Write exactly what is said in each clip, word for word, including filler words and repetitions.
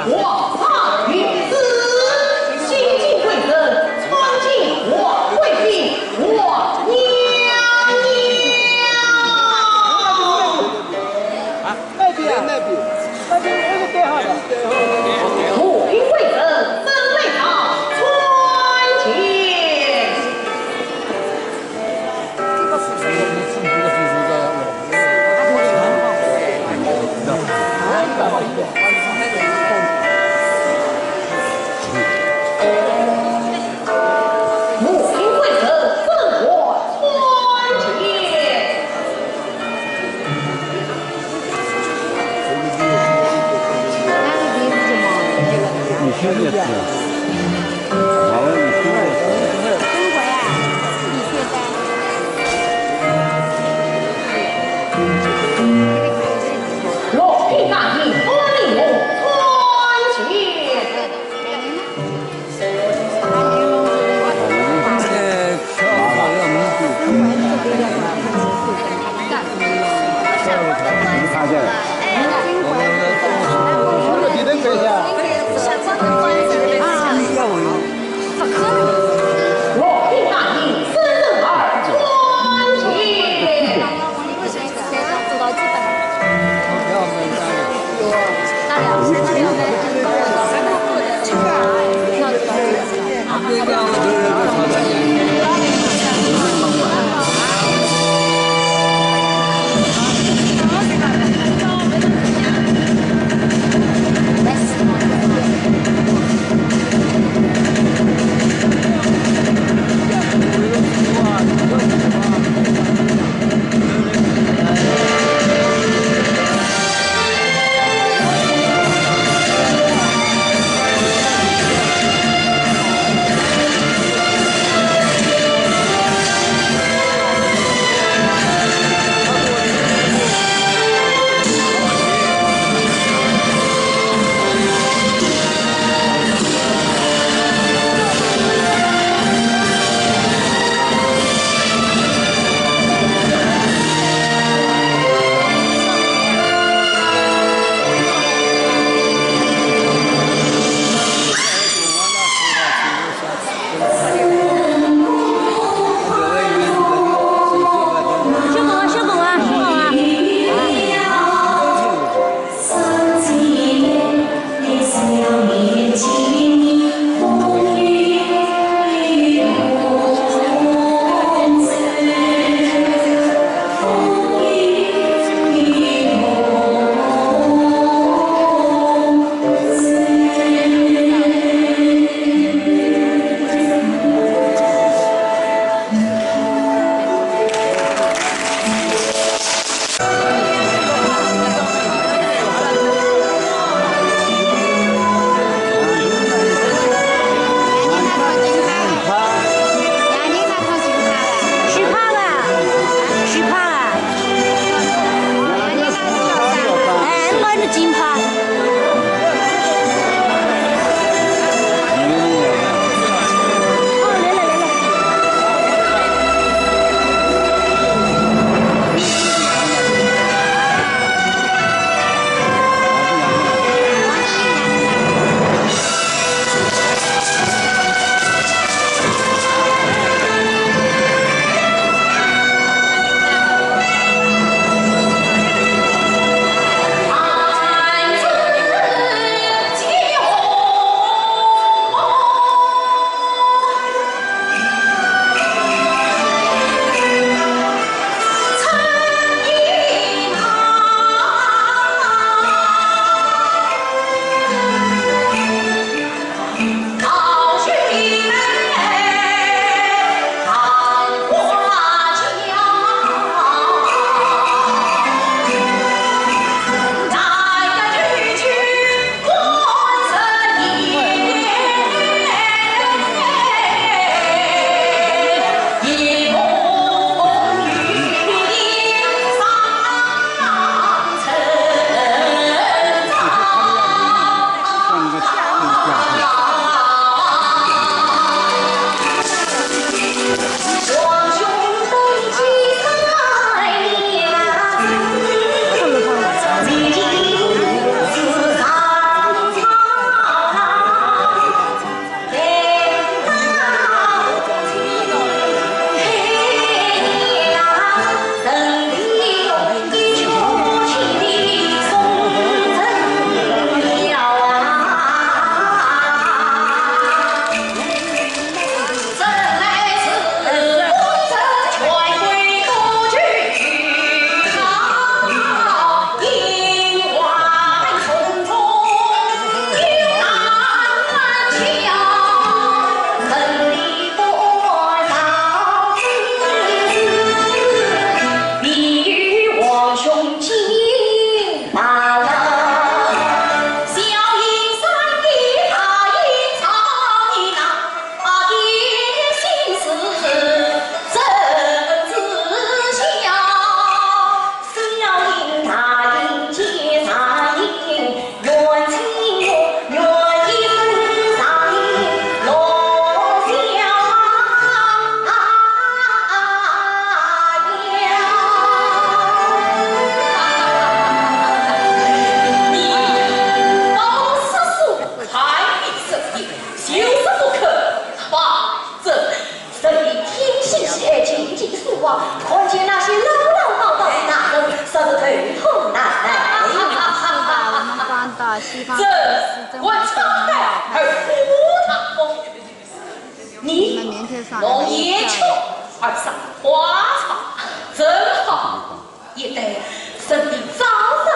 我蔡云思，新晋贵人，参见我贵妃、我娘娘。看见那些老老叨叨的大人，实是头昏脑呆。是的，我们搬到西方这，国家的，我常在二姑大风。你，你们明天上来，弄烟圈，二上花草，真好。 一对人的朝朝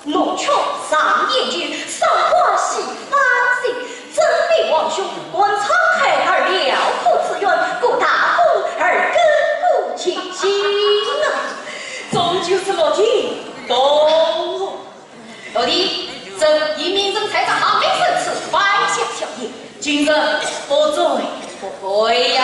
暮暮，麻雀常啮啾，赏花喜翻新。真命皇兄，观沧海而辽阔之远，故大风而亘古今今啊。终究是落地公。落地，朕以明正裁斩，明正是犯下小业，今日不醉不归呀。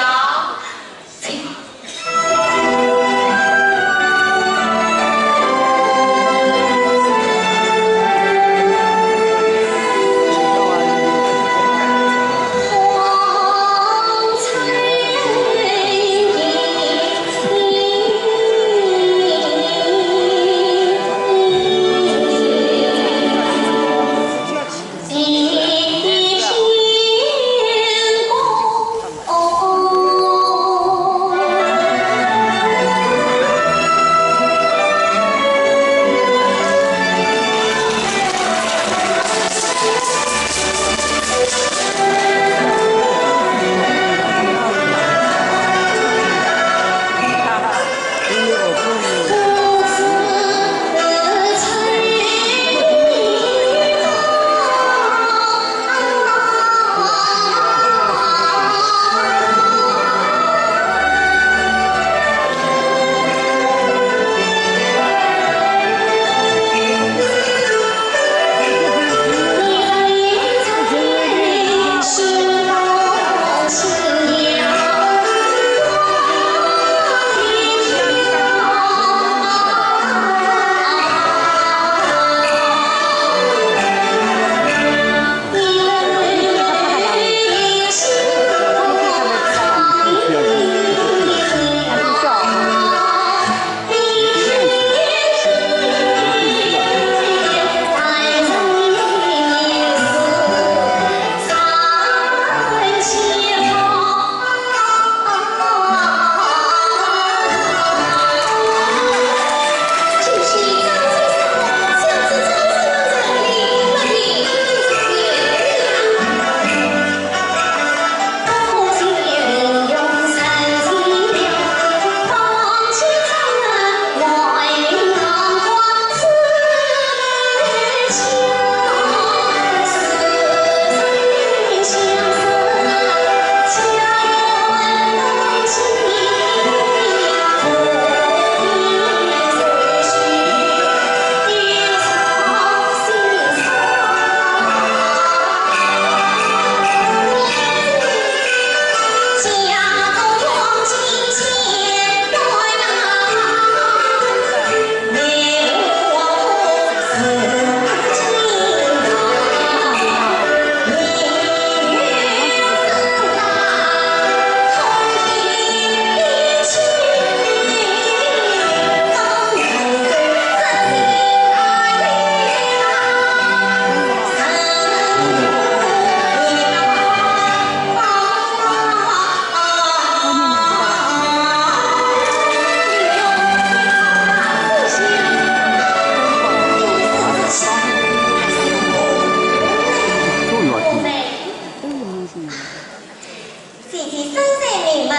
姐姐深知你们，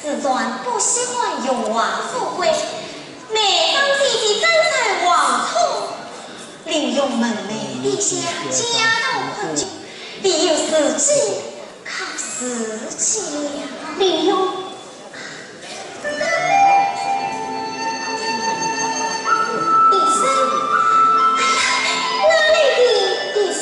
自然不喜欢荣华富贵。每当姐姐征战王冲， 令兄门内低下，家道困窘，理由是己靠自己了。理由？笛声，哎呀，哪来的笛声？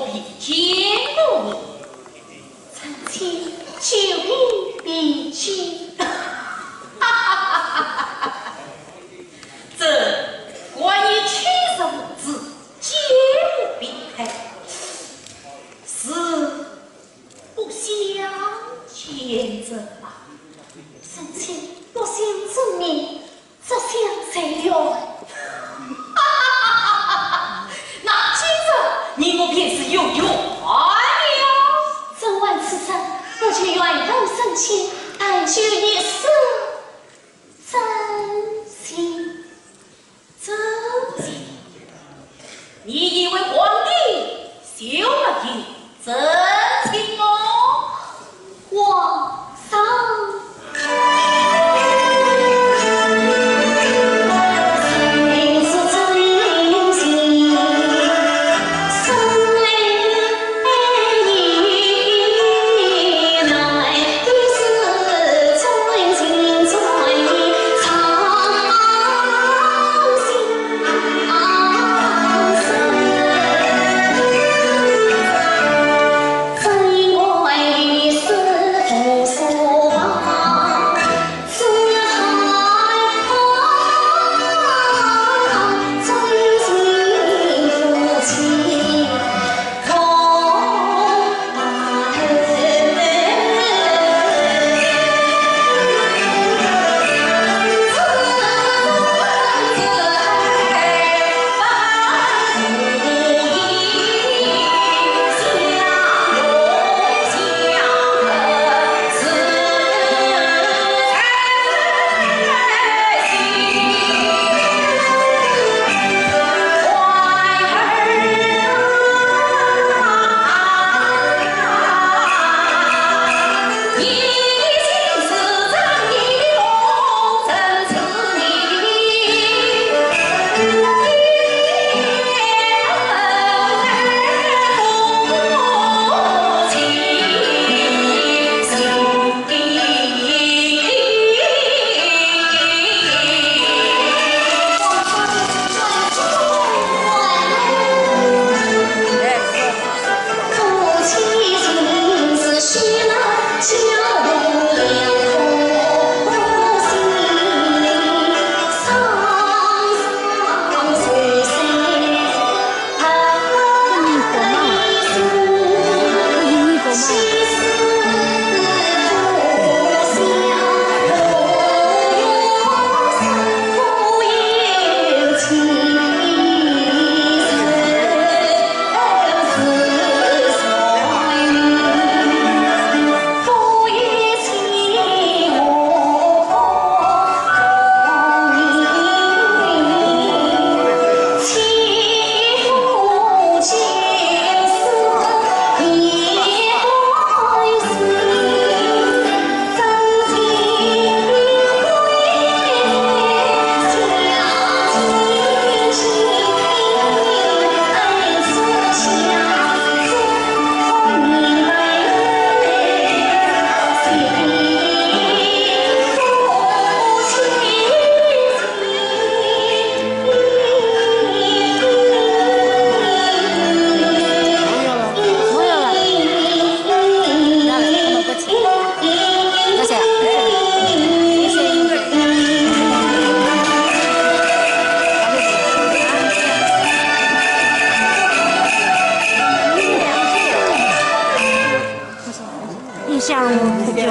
比肩的人。 臣妾久已避嫌。这关于七十五子皆不避开，是不相见者吧？臣妾不相见面， 这厢谁有？那今日你我便是有缘了。正闻此声，不及远道相见，但求一声真情真情。你以为皇帝 就没有真情哦。皇上。印象不久。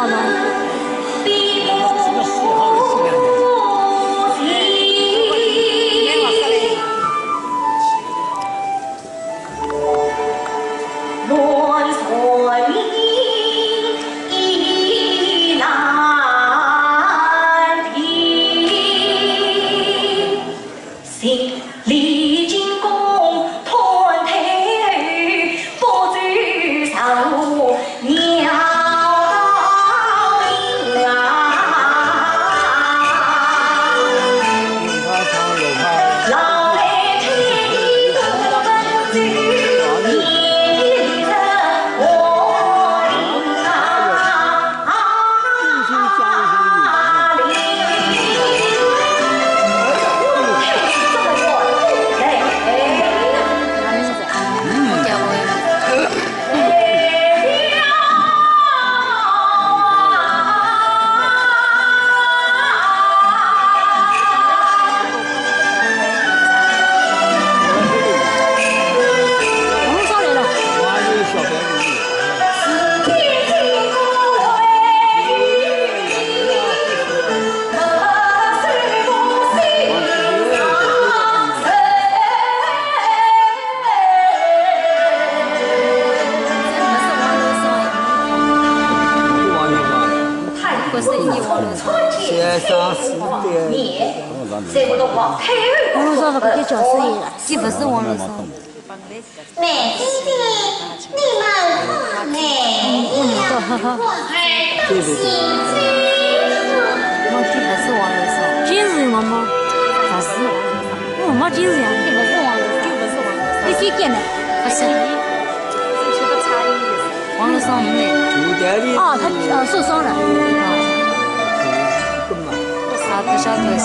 好吗？不是一王。先生是的。我们说这个叫谁呀？这不是王乐松。 美丽的，你们看，美丽呀，我儿到新居。我记得是王乐松。金子我吗？不是，我没金子呀。这不是王乐松，这不是王乐松。你谁点的？不是。王乐松没。哦，他呃受伤了。啊。 啊，不晓得是。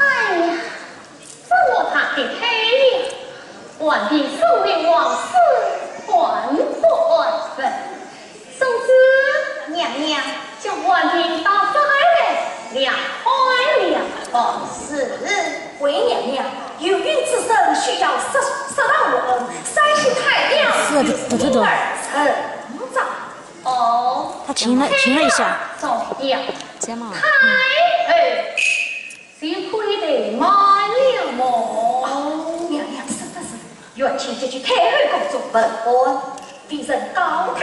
哎呀， 这我怕给黑了，还凭什么王师还不还本？总之，娘娘叫还凭到这来了，两坏两房事。回娘娘，有孕之身需要适适当无恩，三心太娘是的，对，对，对。有儿成长。哦，他停了，停了一下。重要。这样嘛。太后。 就可以怠慢了么？哦，娘娘说得是，元清急救太后公主问安，微臣告退。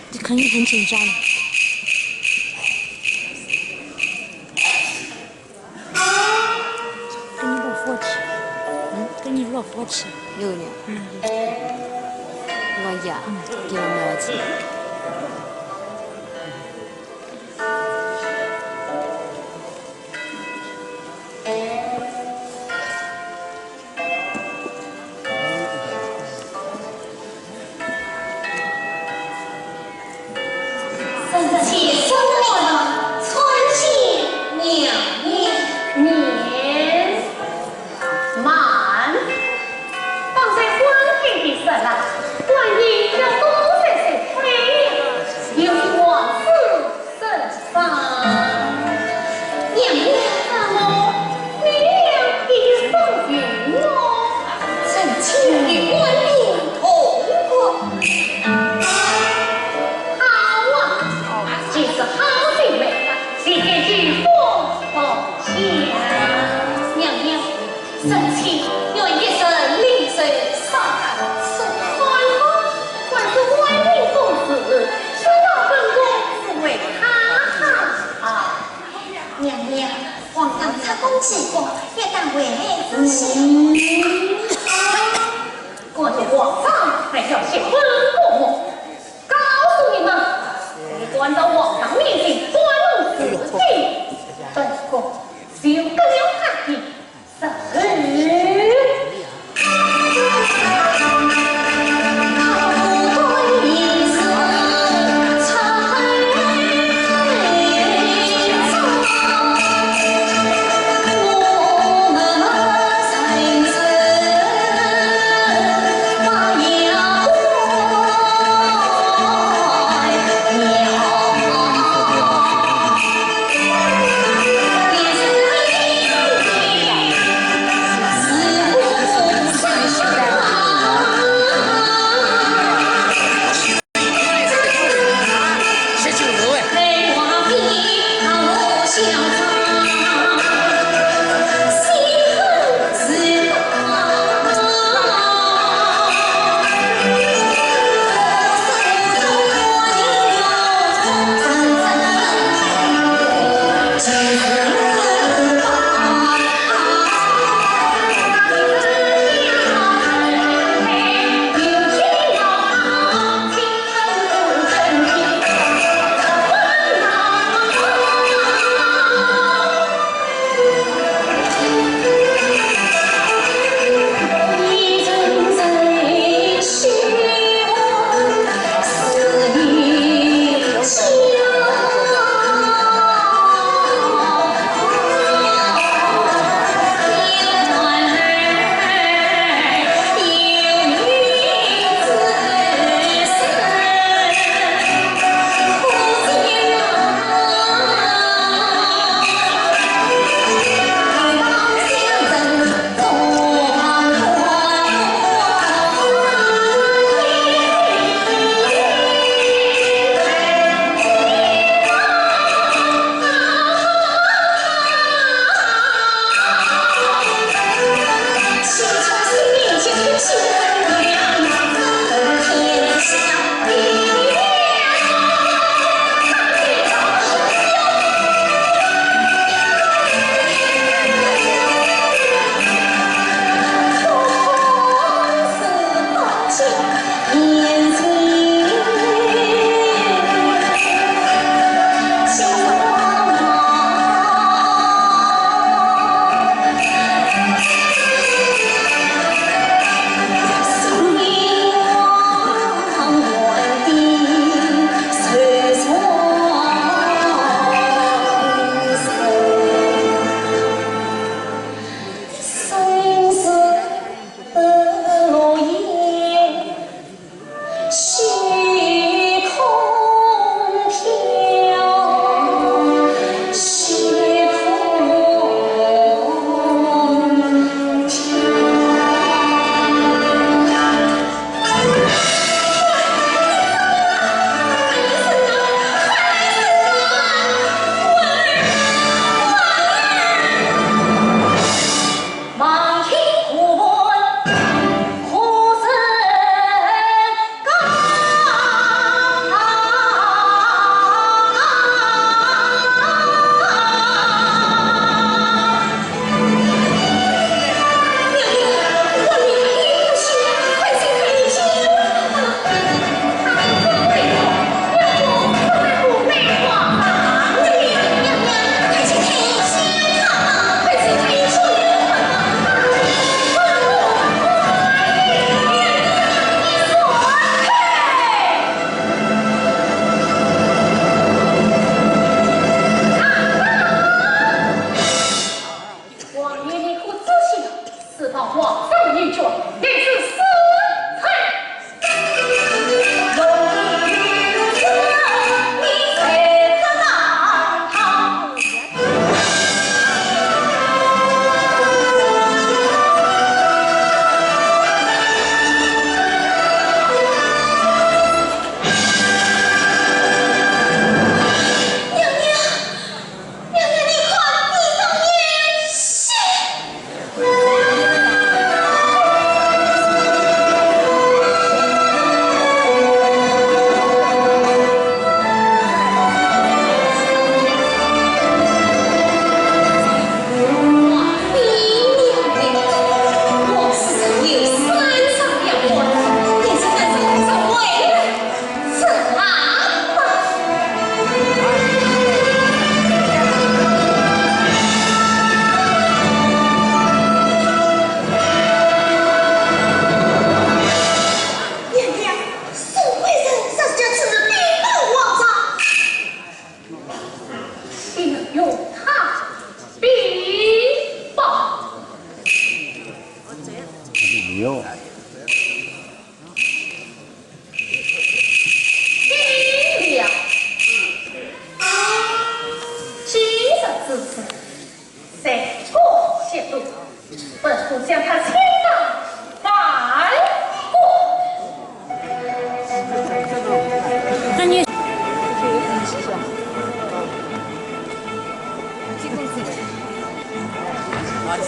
你肯定很紧张。给你落火气。嗯？给你落火气。有呢。嗯。落呀，给我落气。 臣妾遵命，参见娘娘。慢，方才官人的事啊，官人要多在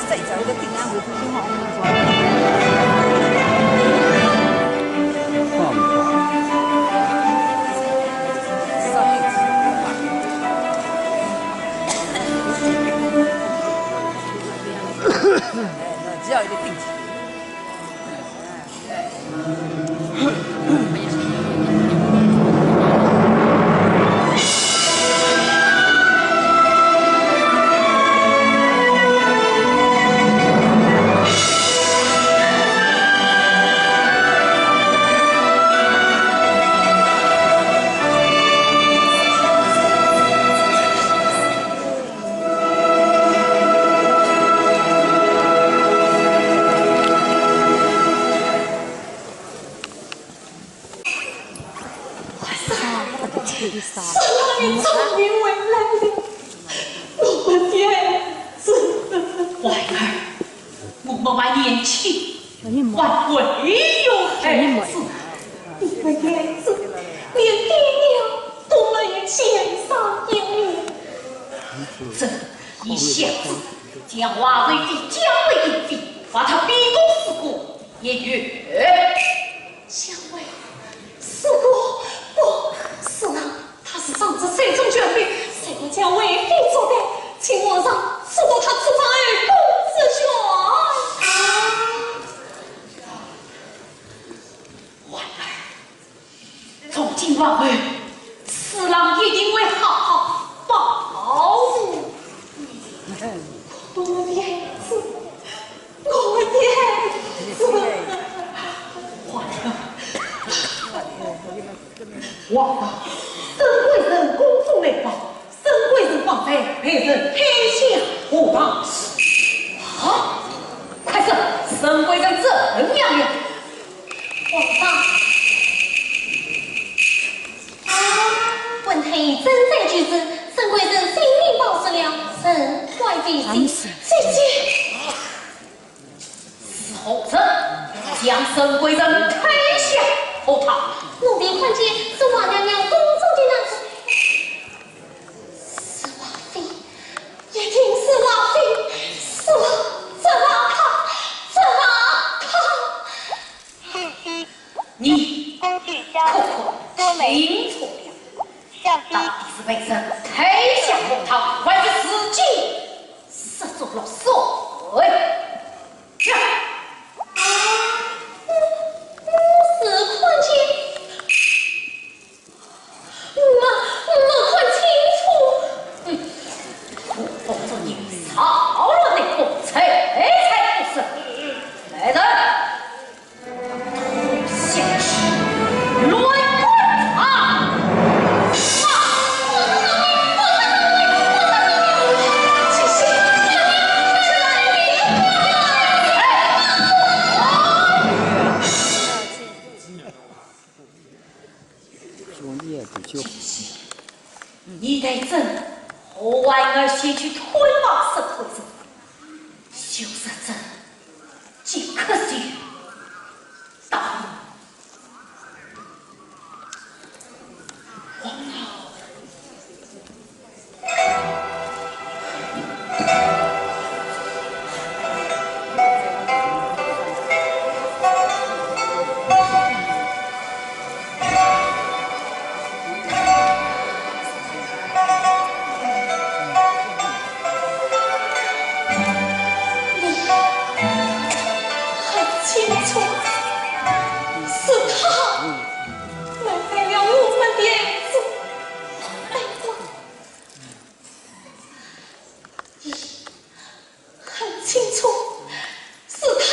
再找一个定安围出去哈。只要一个定期。少爷终于回来了，我的天，这……婉儿，我们还年轻，还会有孩子。你们的孩子连爹娘都没有见上一面。这一下子将华妃的江南一地，把她逼宫死过也有。 相爷，是我不是啊，她是上至手中权柄，谁敢将为妃作歹，请皇上速度她出斩后宫之冤。婉儿，从今往后，四郎一定会好好保护你。我的孩子， 我的孩子。皇上，沈贵人公主来报，沈贵人方才被人推下荷塘。啊？快说，沈贵人怎样了？皇上，啊，温太医正在救治，沈贵人性命保住了，沈贵人。姐姐。 是何人将沈贵人推下荷塘？奴婢看见是王娘娘公主的那个。是王妃，一定是王妃，是王，是王她，是王她。你可可听错了，到底是被人推下荷塘，还是自己 失足落水。呀！我，我是看见，我没，我没看清楚。嗯，可不准你扰乱内宫，这才不是。来人！ 下去，乱棍打！你带朕和婉儿前去探望沈贵人，休得朕 即刻就到。皇后。你很清楚，是他埋害了我们的儿子。哎呀，你 很清楚，是他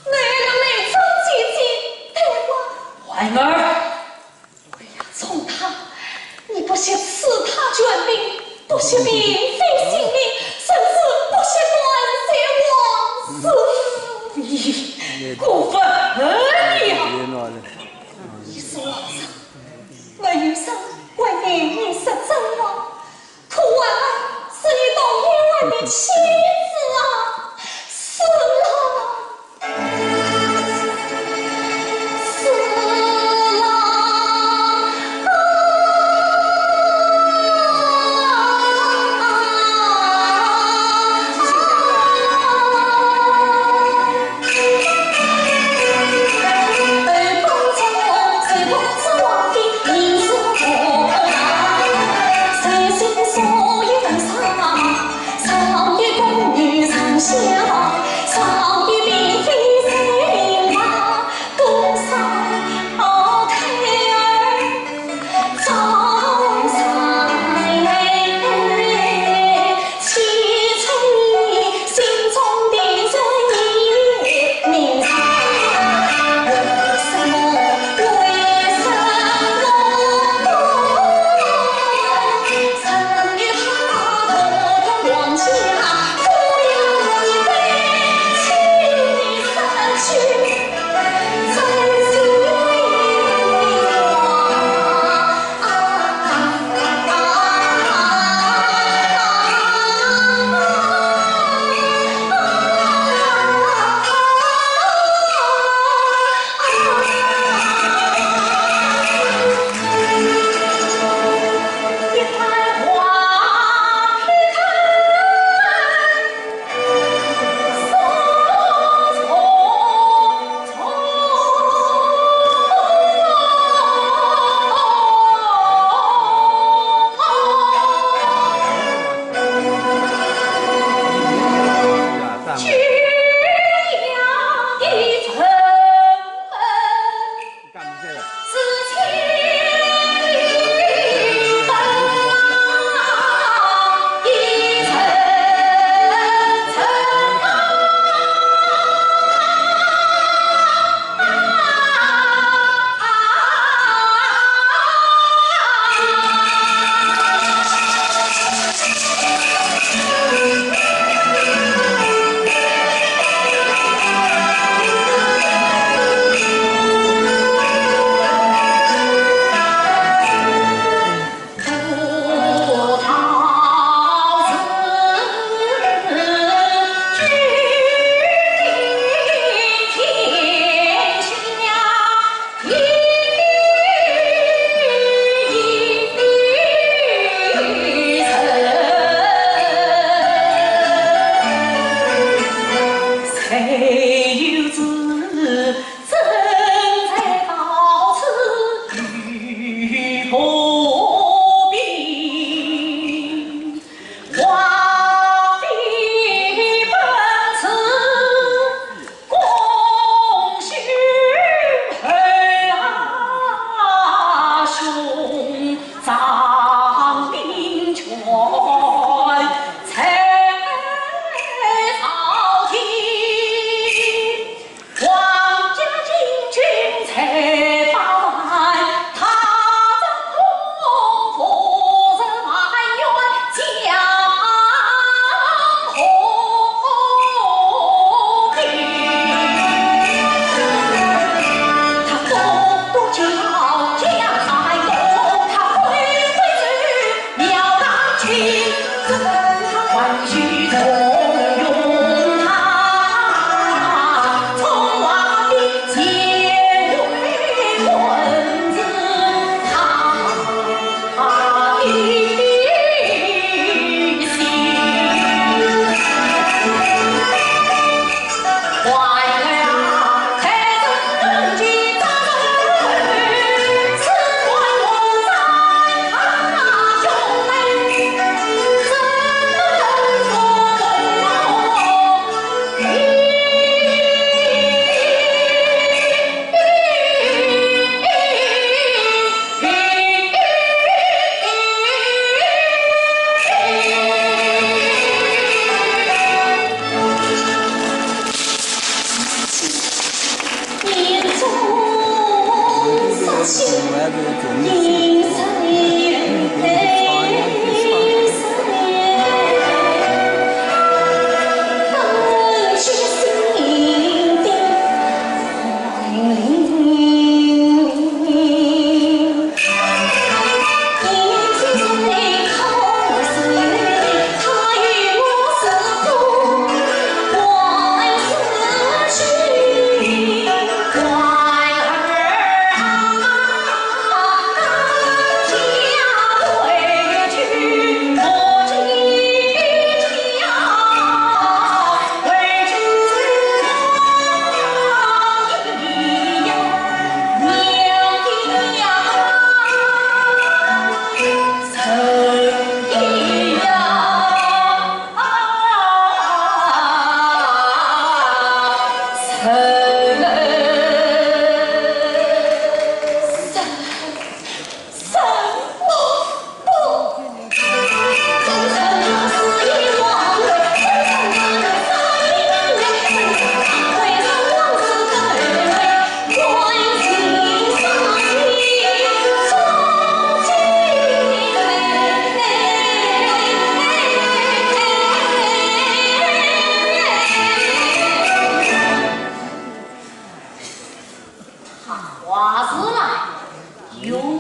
来了来找姐姐的话。婉儿，为了宠他，你不惜赐他权柄，不惜刎妃性命，甚至不惜断绝往事。你过分了呀！你是皇上，没有人敢言语失朕啊。 可婉儿是你当年的妻子啊，是啊，是啊。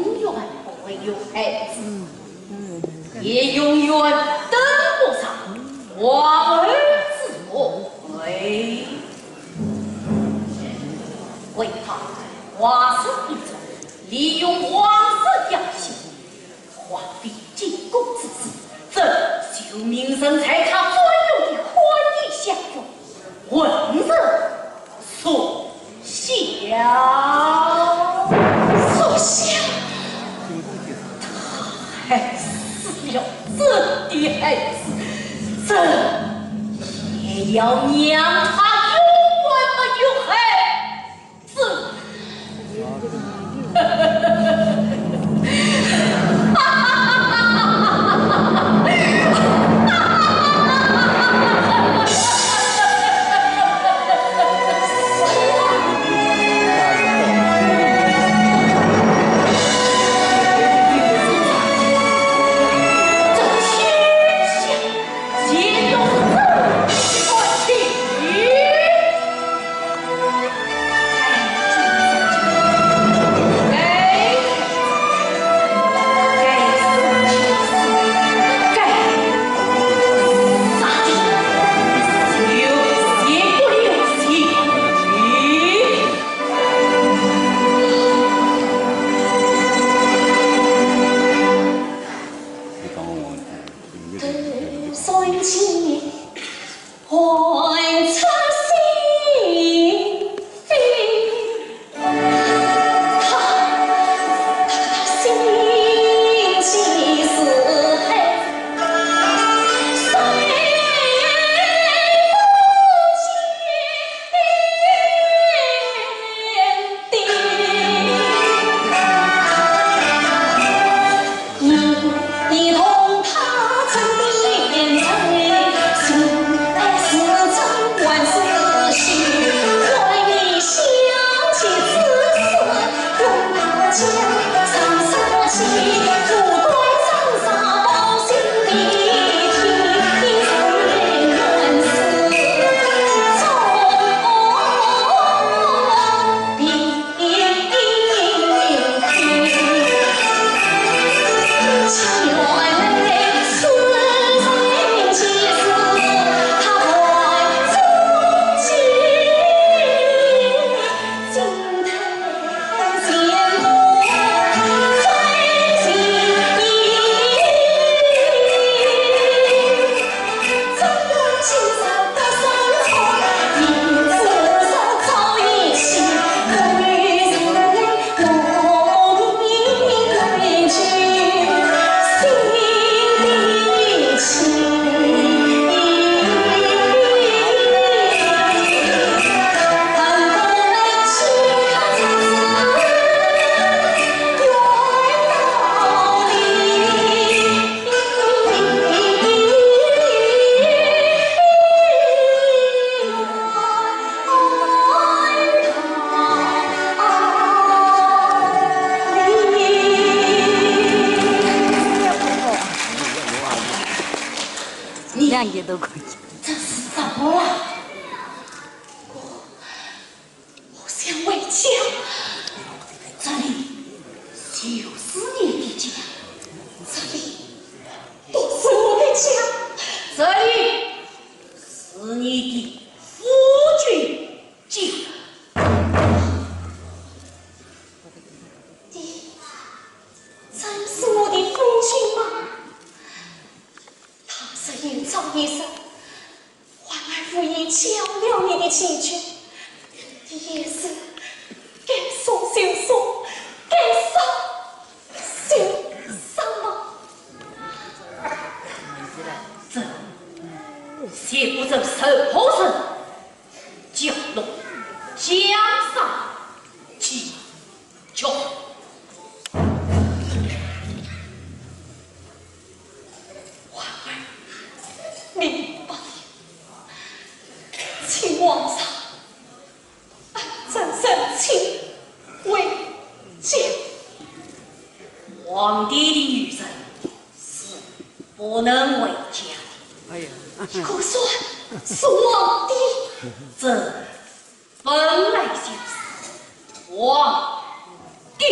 永远不会有孩子，也永远登不上皇后之位。为他华山一族，利用皇室要紧，皇帝进宫之时，朕就命人在他专用的宽衣箱中混入 属下。属下？他害死了朕的孩子，朕也要让他永远没有孩子。你两个都可以。这是怎么了？我，我想回家。这里就是你的家，这里都是我的家，这里是你的夫君家。你，真是我的夫君吗？他日有朝一日， 皇儿无意叫了你的亲眷，你也是该说就说，该杀就杀吗？朕绝不准任何人叫弄江山。 去，去。皇儿，明白了。请皇上按朕申请回家。皇帝的女人是不能回家的。哎呀。你可算是皇帝？这 本来就是皇帝。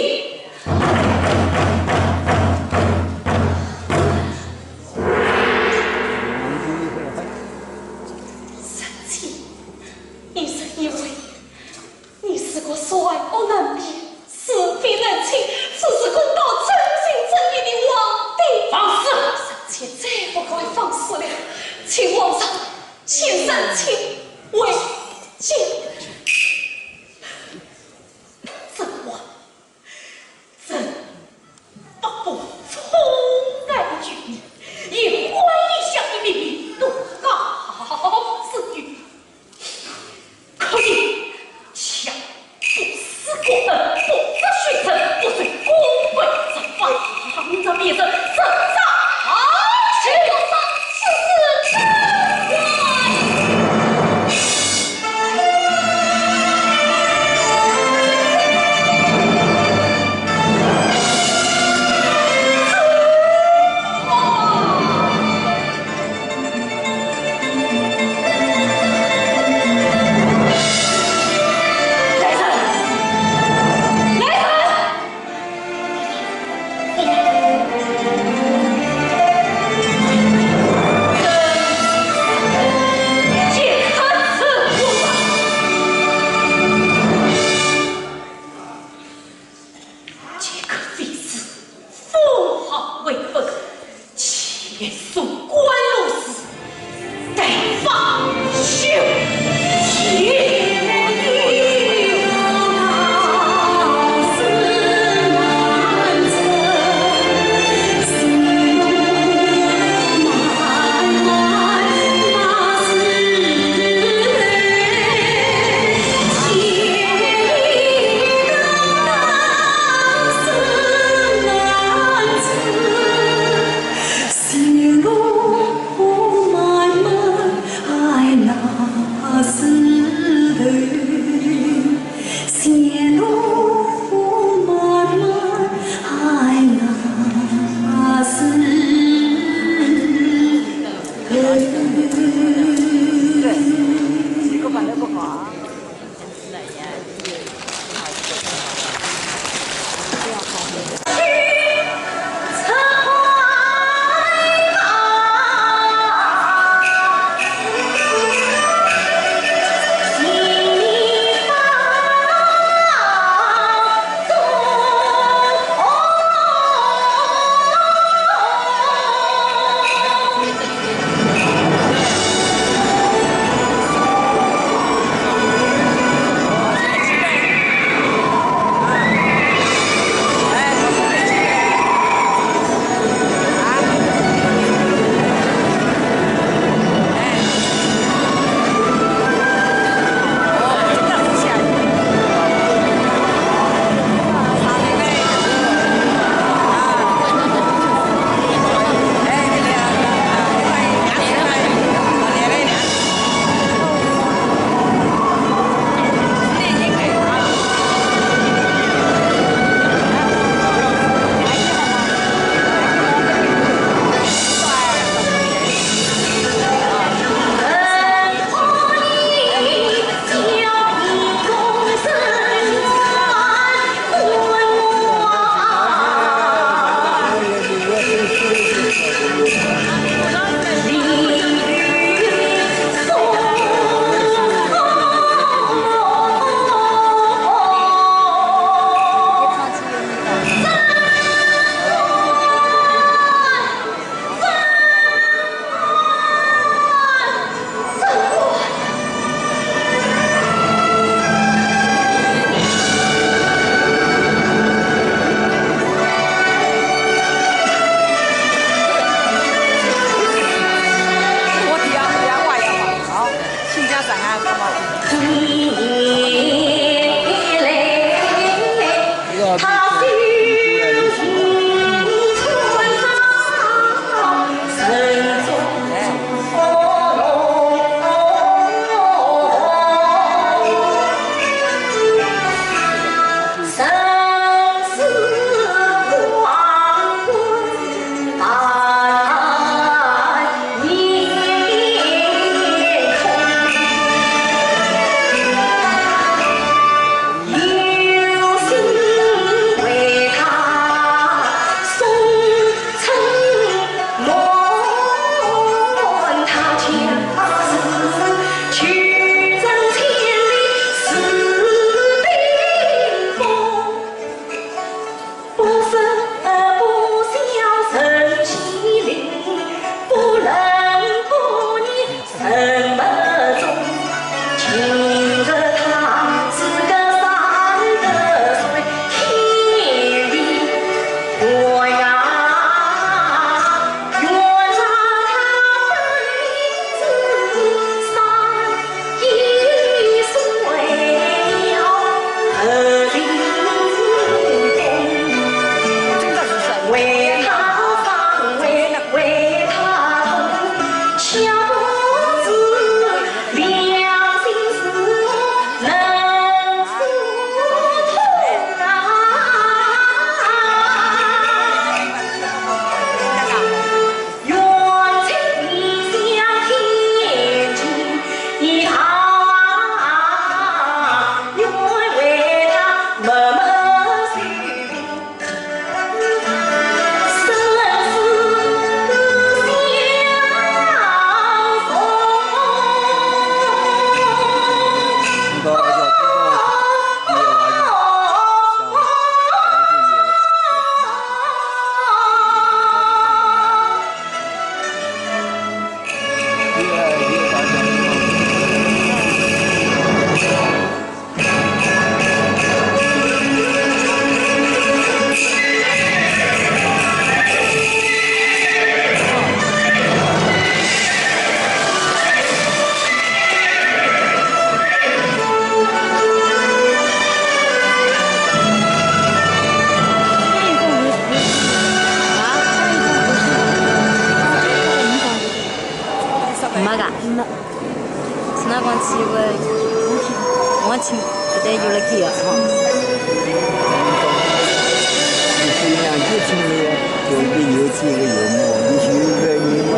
明朝便是这招，这招，这是真坏。来人！来人！因为我请，我请，不得有了给啊，哈。你是两个请的，有一个有这个有么，你是一个人嘛。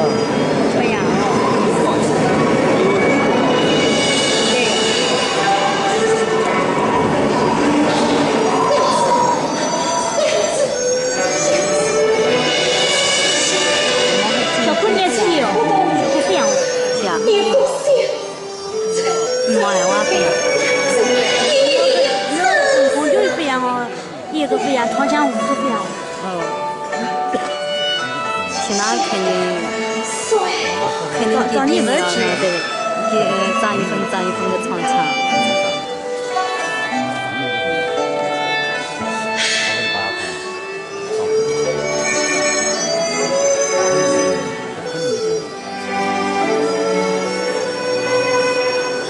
不一样哦。对。小姑娘，这里哦，不一样。是啊。 嗯，我来，我也不一样。我就不一样哦，一个不一样，糖浆糊就不一样。哦。去哪肯定，肯定给你们了，对，给，呃，长一份，长一份的尝尝。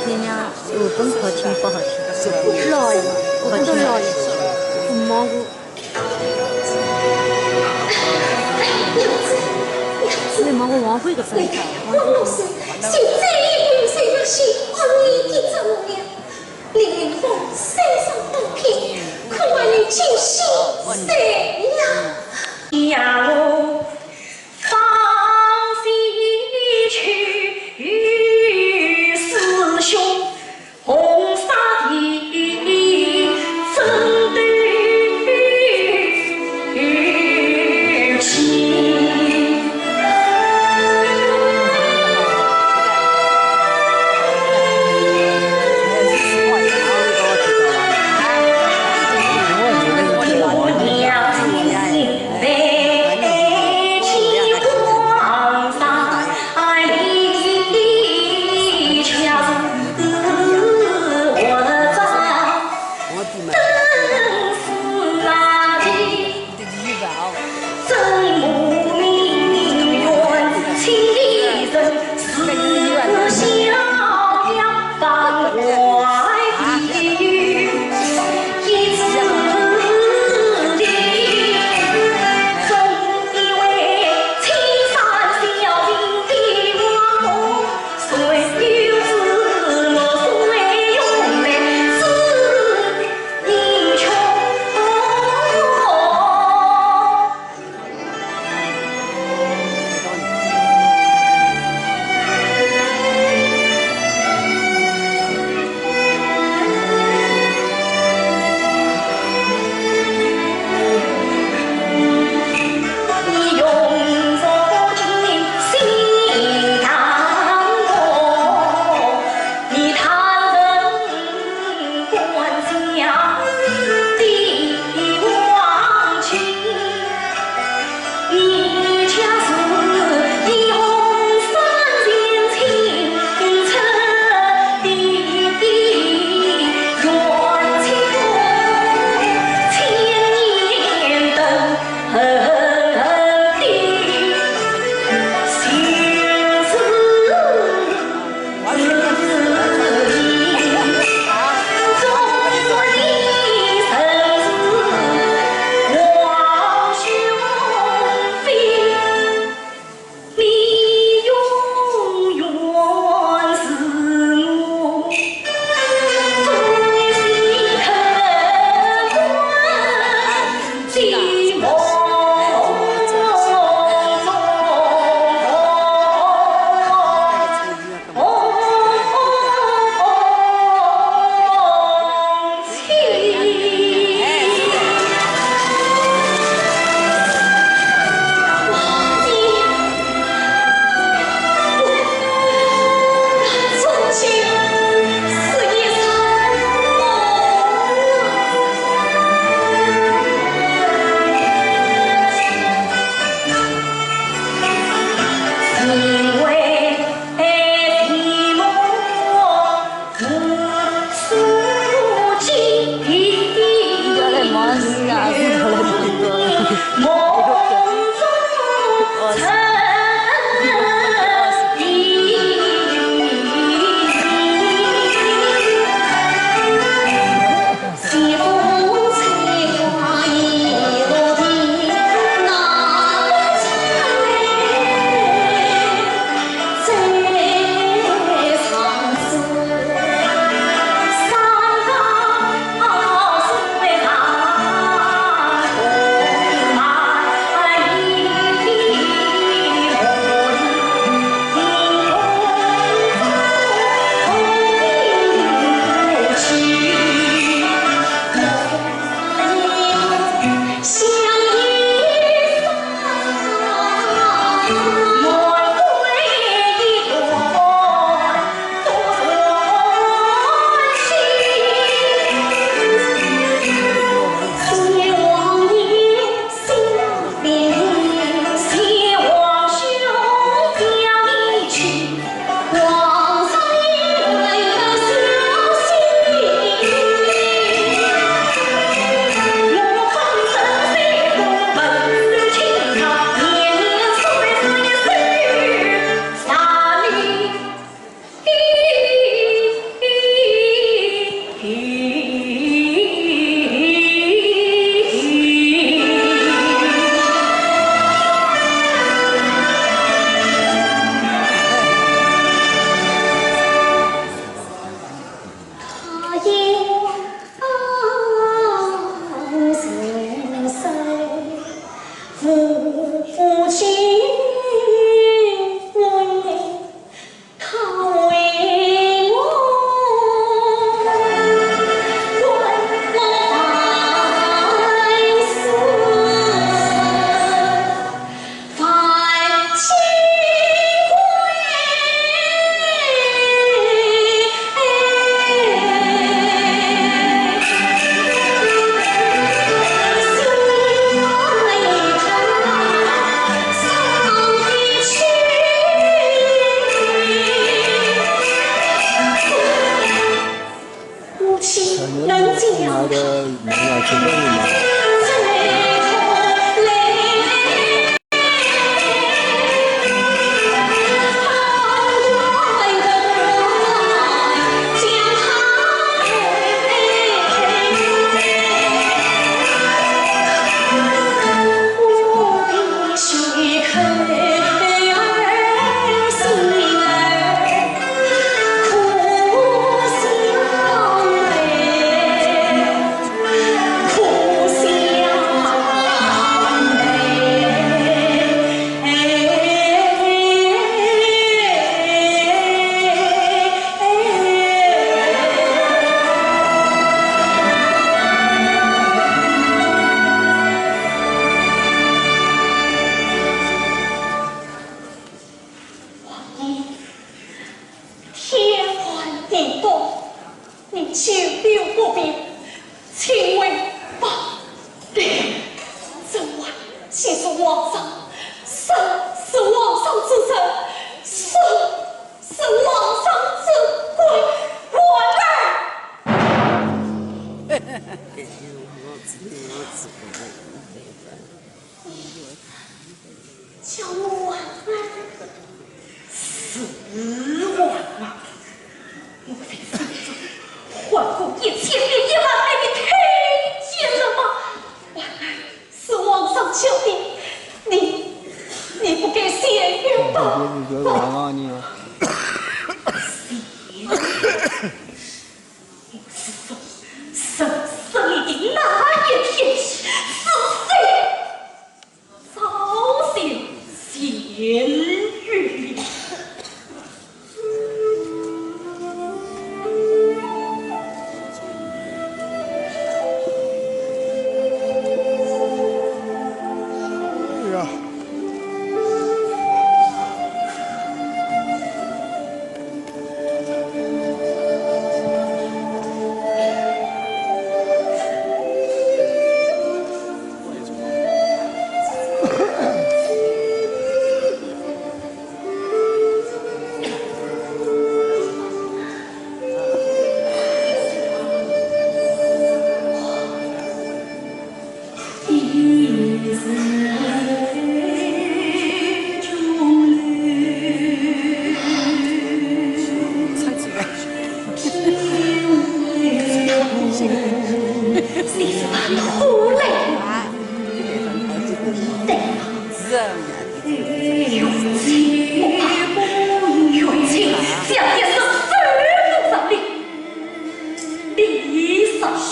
天呀，我本好听不好听？老爷，我不懂老爷，我忙过。我忙过王贵个分开，王贵个分开。母亲能讲。天寒地冻，你久留不便，请回吧。这碗既是皇上，寿是皇上之寿，寿是皇上之贵，婉儿。 叫我婉儿，是婉儿。我在山中患过一千遍一万遍，你听见了吗？婉儿，是皇上救的，你，你不该陷于不法。是谁？ 我是说，人生一定哪一天是谁早些先于你。哎呀！ 你是把土来。对了，有情不报，有情像也是手不上的。 你上学，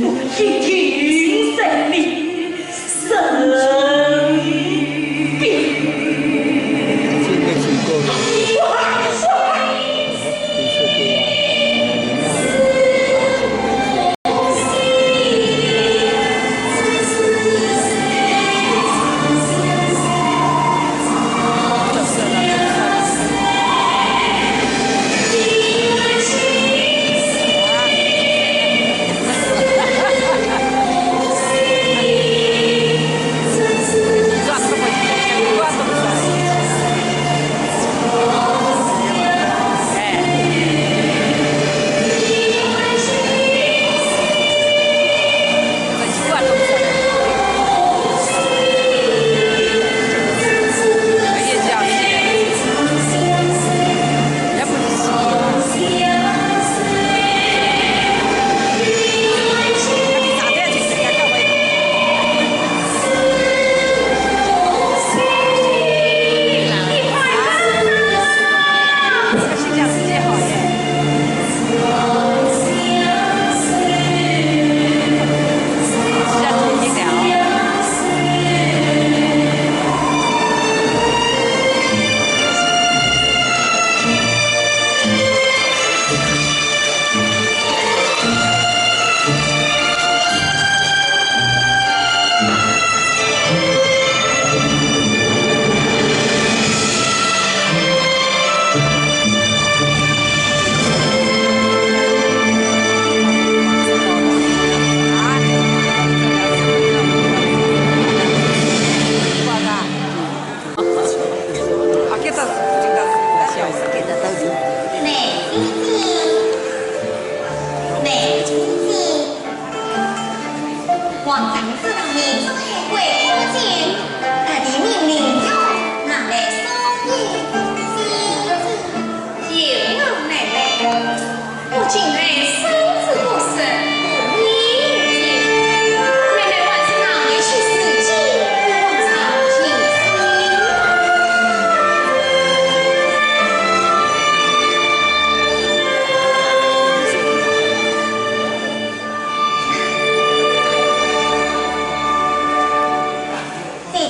我一定在你身边。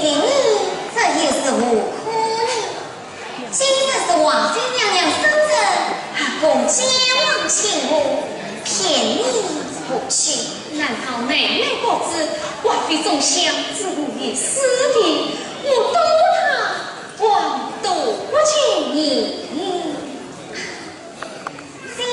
你，这又是何苦呢？今日是王妃娘娘生日，阿公见望请我，便宜不去。难道奶奶不知，王妃总想只顾一时的，我多她望多见你。姐姐。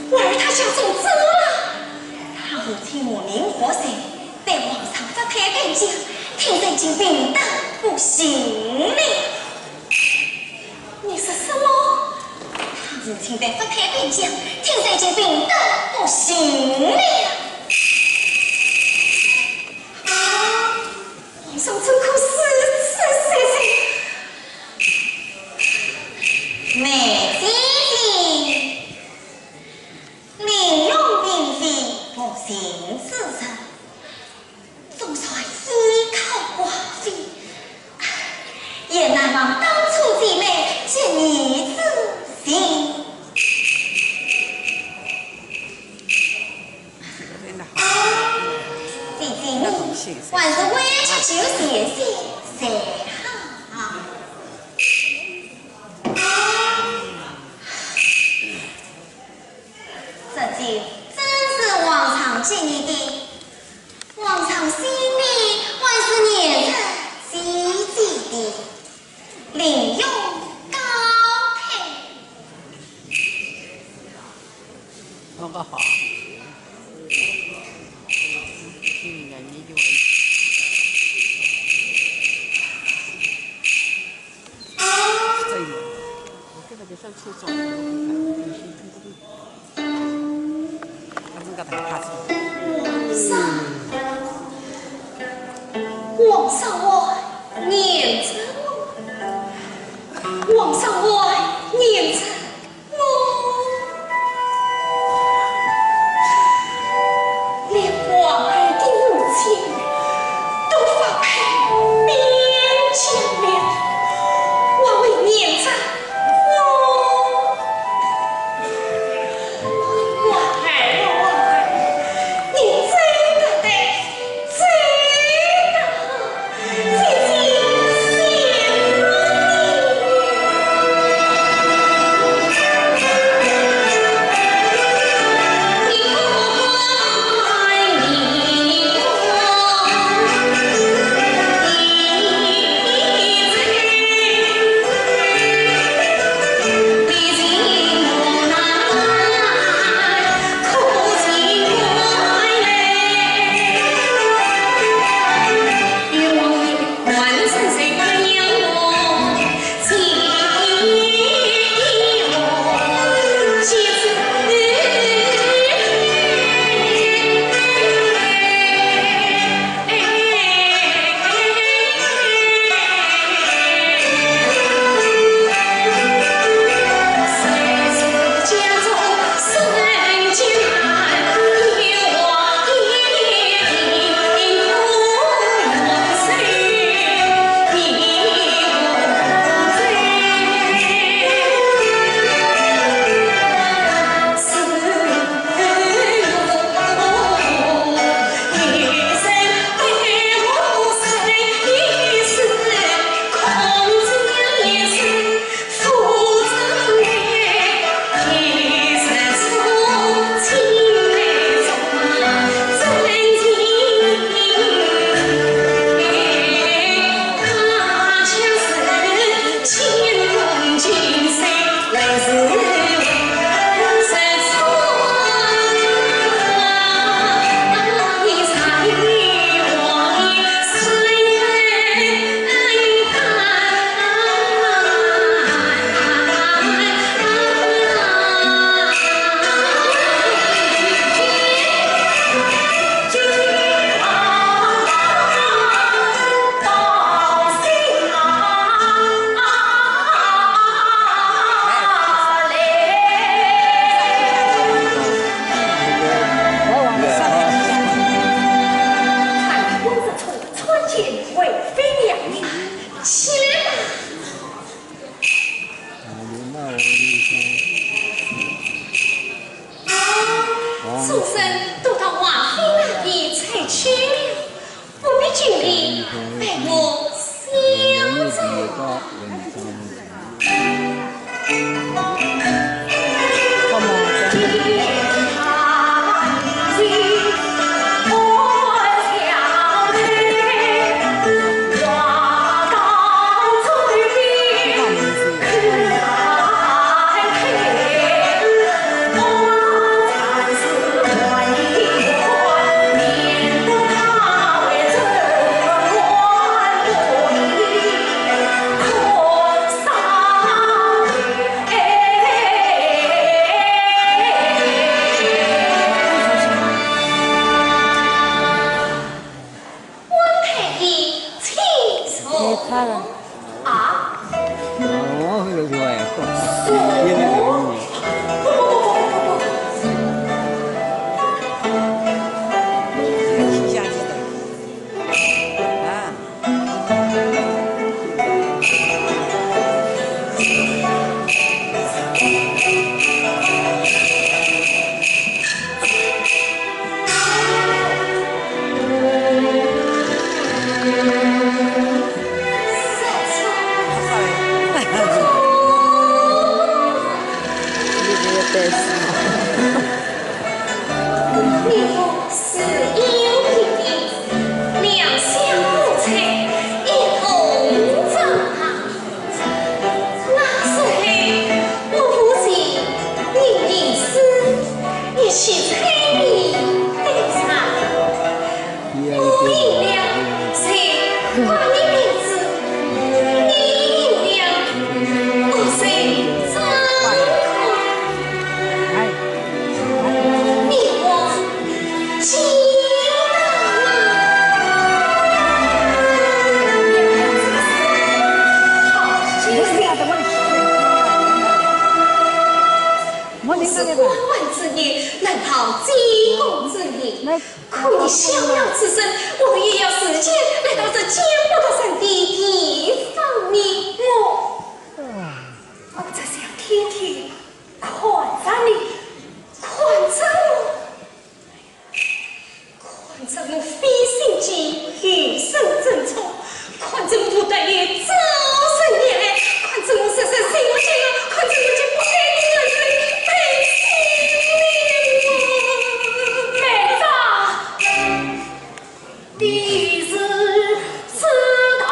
我儿他家中怎么了？他父亲无名无姓，被皇上发配边疆，听说已经病得不行了。你说什么？他父亲被发配边疆，听说已经病得不行了。啊，皇上怎可如此说呢？梅姐姐， 林荣并非不幸之人，总算依靠寡妃，唉，也难忘当初姐妹结义之情。姐姐，你还是回去休息一歇才好。 这酒正是皇上给你的，皇上心里还是念着姐姐的。林荣告退。弄个好。皇上，皇上还念着我，皇上还念着我。 连皇儿的母亲都发配边疆了，还会念着我？皇儿啊，皇儿，众生都到王妃那里才去了，不必拘礼，待我小走。啊？哦，这个地方也好，也没人呢。啊。你我是有情的，两相无猜，一同长大。 那时候，我父亲吟诗，一曲柴米油盐。我饮了，谁把你名字？你饮了，我谁张口？ 你我情难。我是官宦之女，难逃进宫之礼。可你小小此身，我也要自荐来到这江湖道上的地方名望。我只想天天 看着你，看着我，看着我飞心计，雨生争宠，看着我对你招人怜爱，看着我失身心无情啊，看着我就不该你人生被欺凌啊。妹子， 你是知道。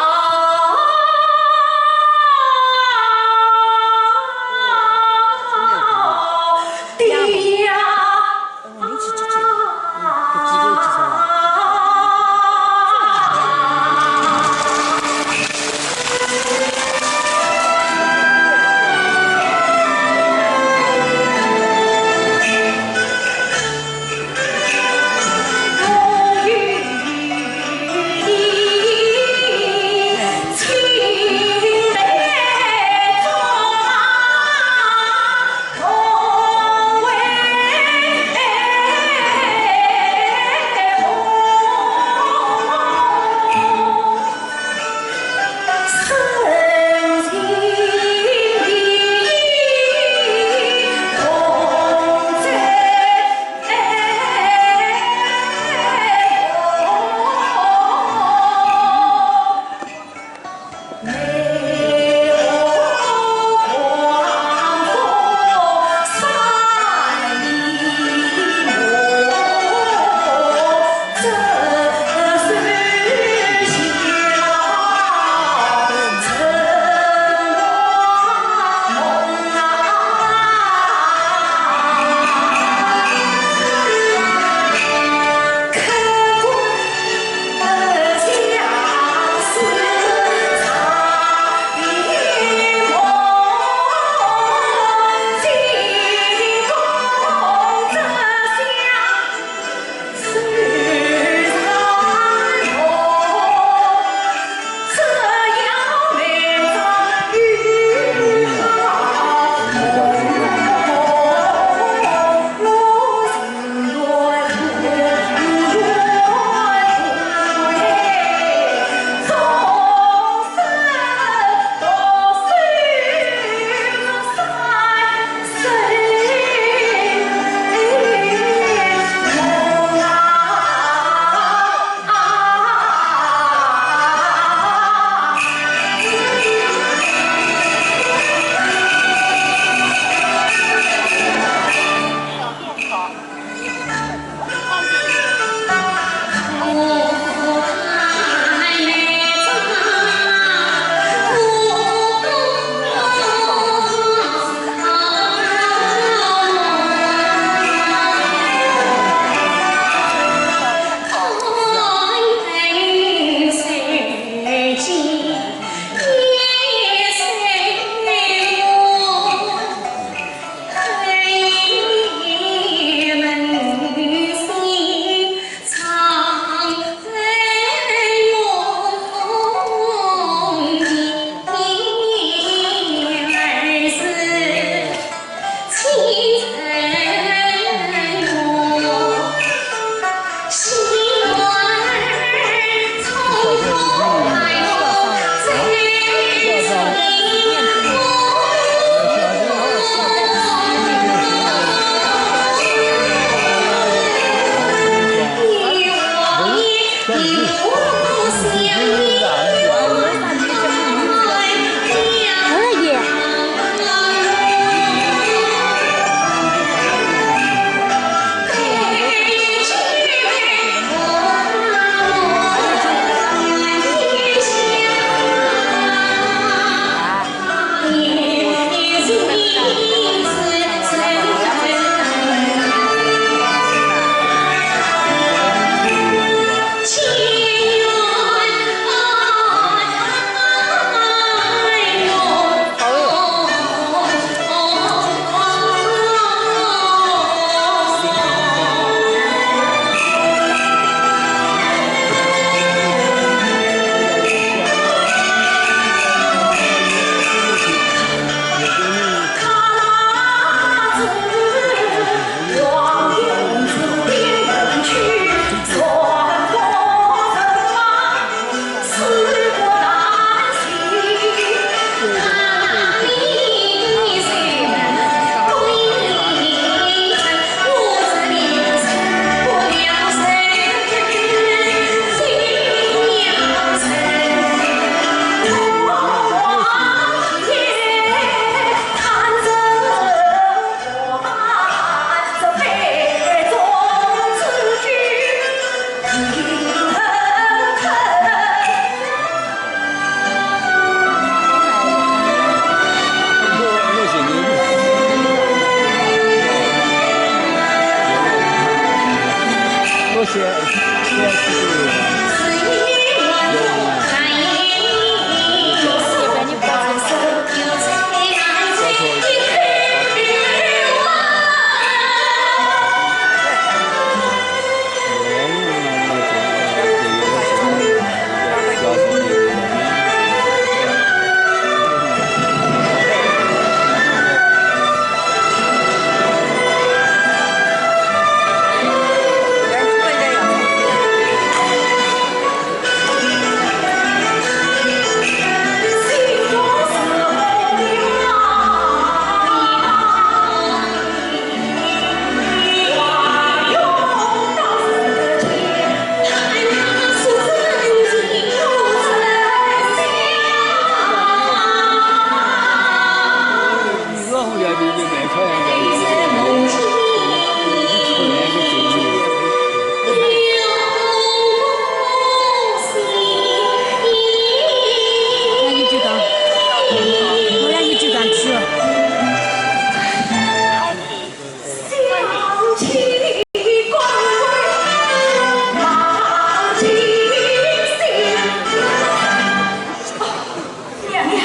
娘呀，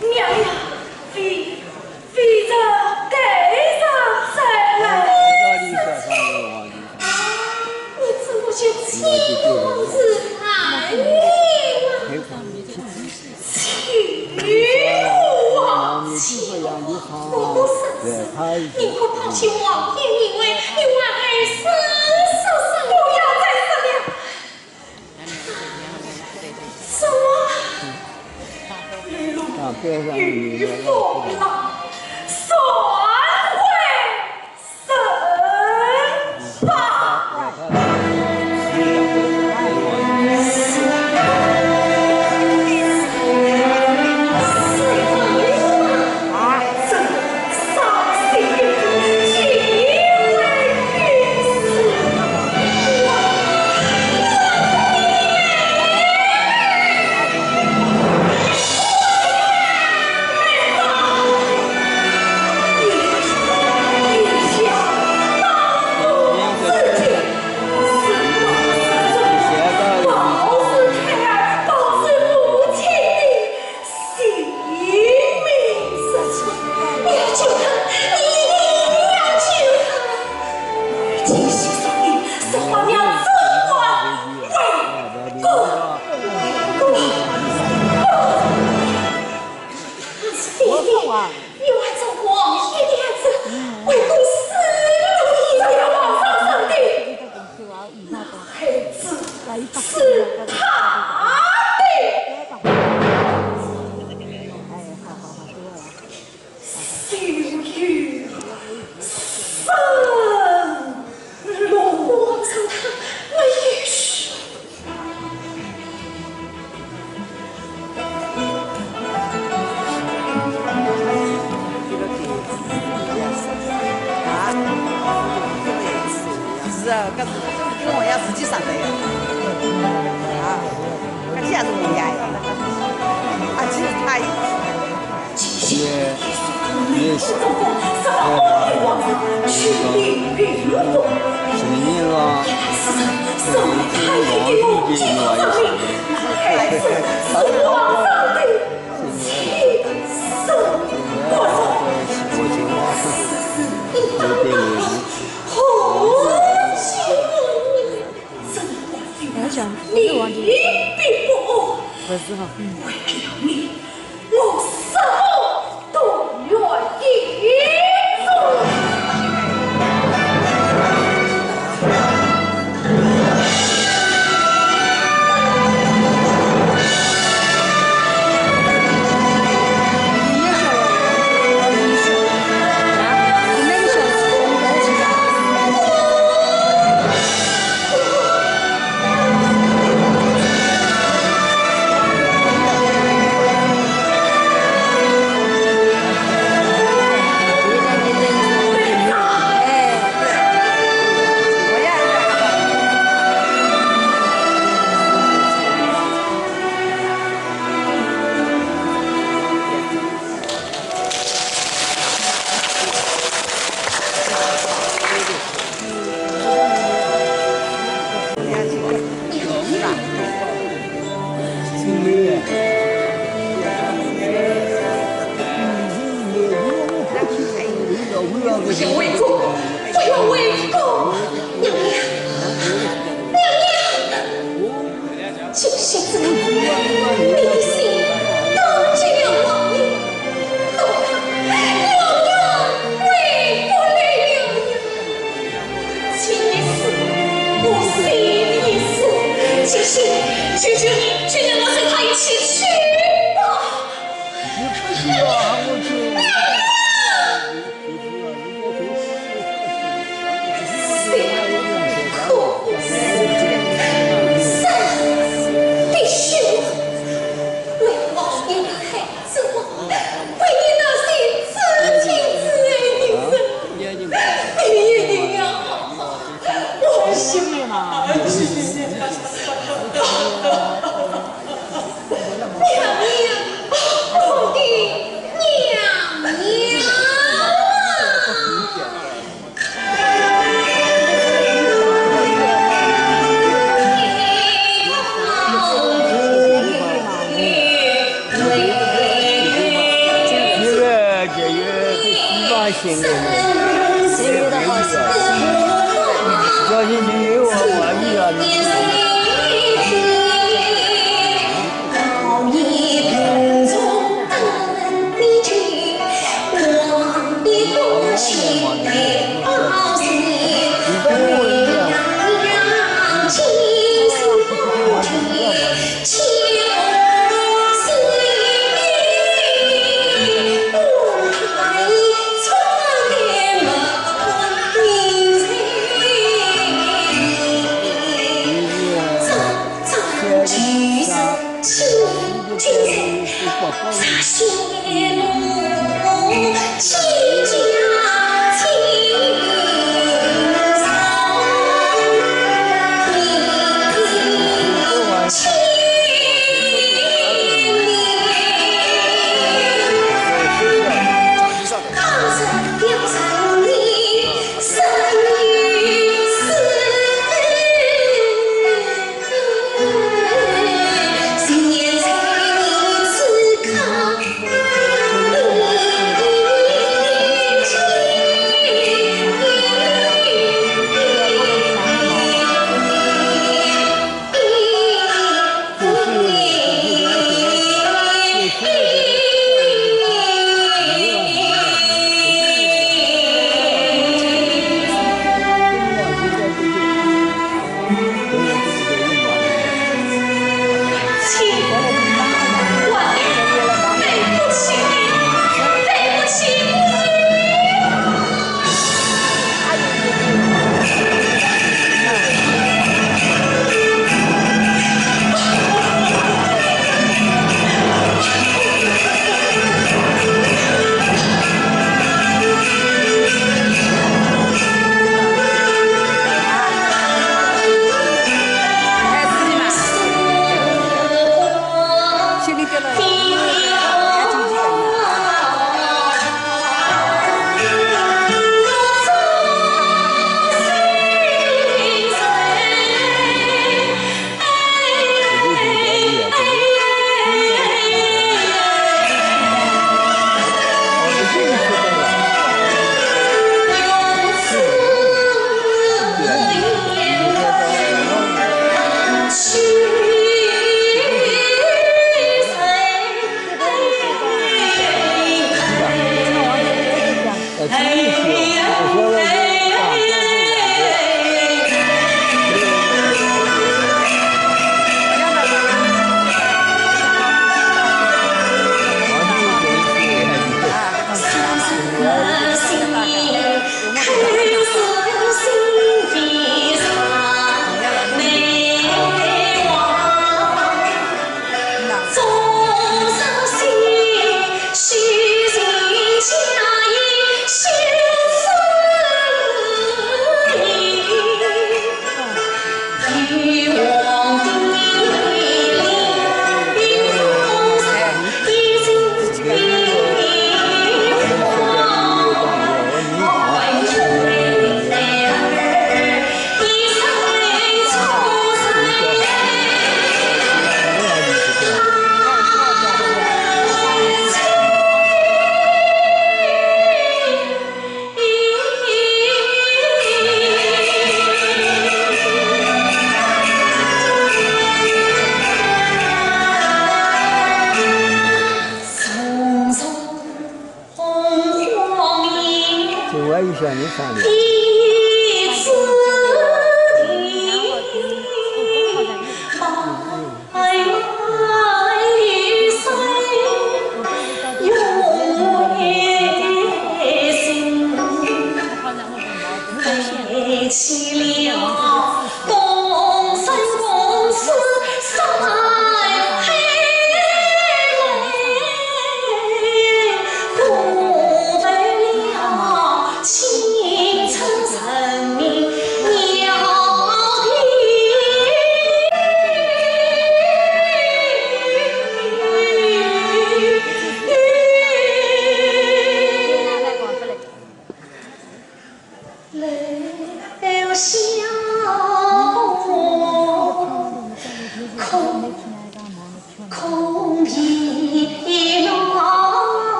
娘呀，非，非人，该人，谁来？啊，你怎么像亲娘子爱你啊？ 亲王，亲王，我不认识，你快跑去王爷那里，与王爷说说。不要再说了。什么？与父老，算会 啊，搿是跟我爷自己商量的。啊，搿也是我爷呀。啊，其实他也，也，也是，哎呀，那个，成年了，成年了，哎呀， 我想，我是忘记了。不是哈。嗯。不要回宫，不要回宫，娘娘，娘娘。 这些子民，你的心都绝了亡矣，恐怕永远回不来了呀。这一死，我死一死，这些，求求你，就让我随他一起去吧。你不去啊，我去。娘娘！叫你上来。这是谁要到了？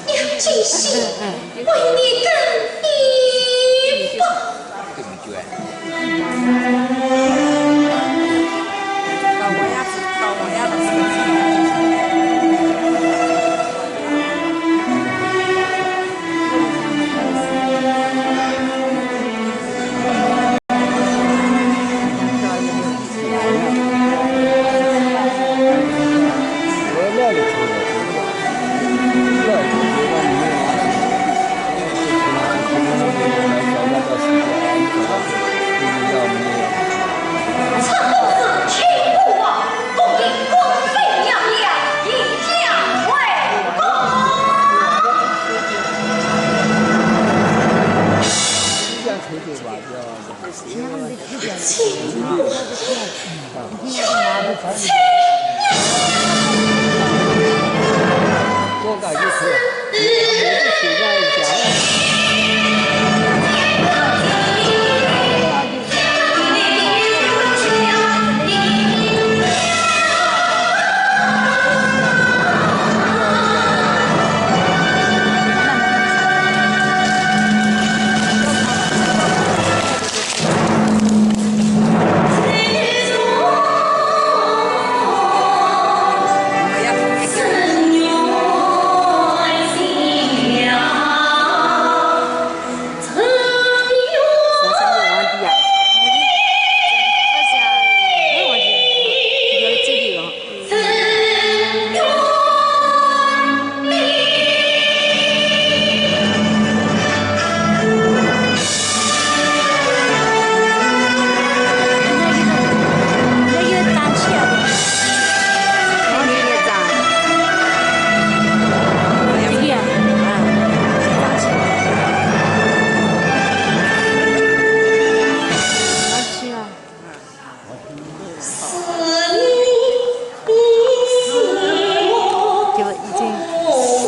要惊喜，为你更衣服。 就已经去世了。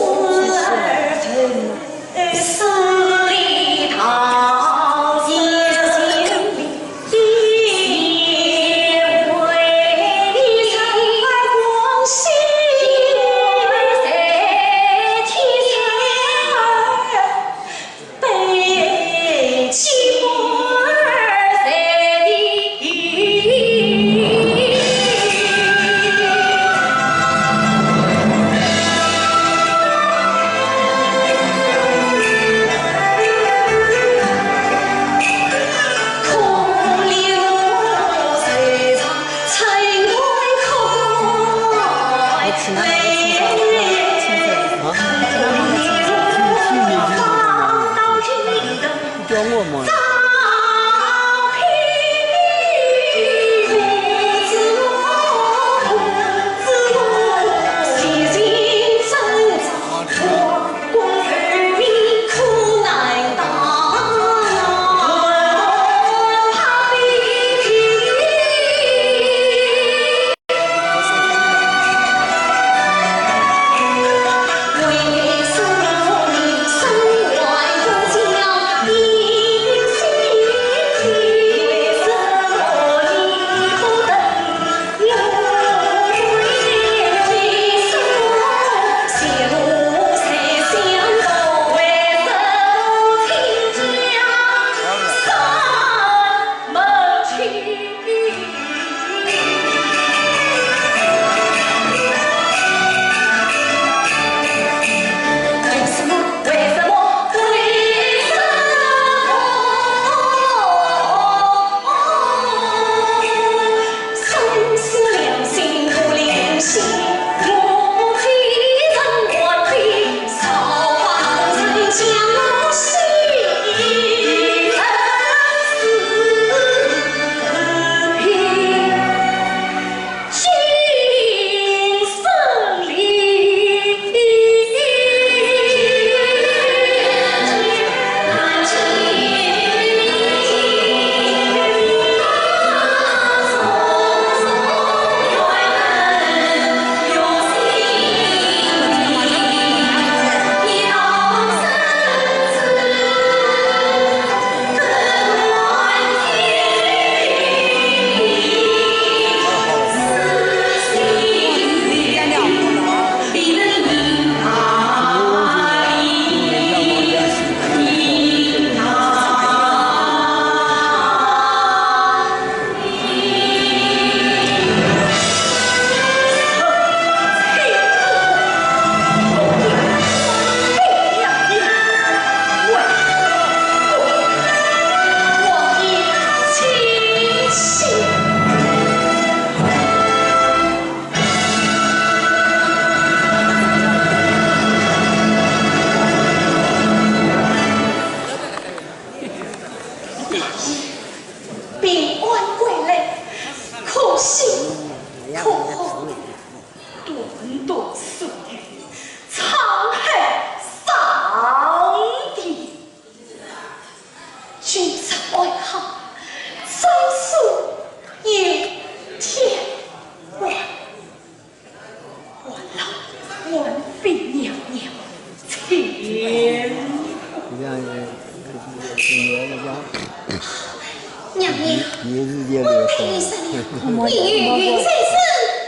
云在身，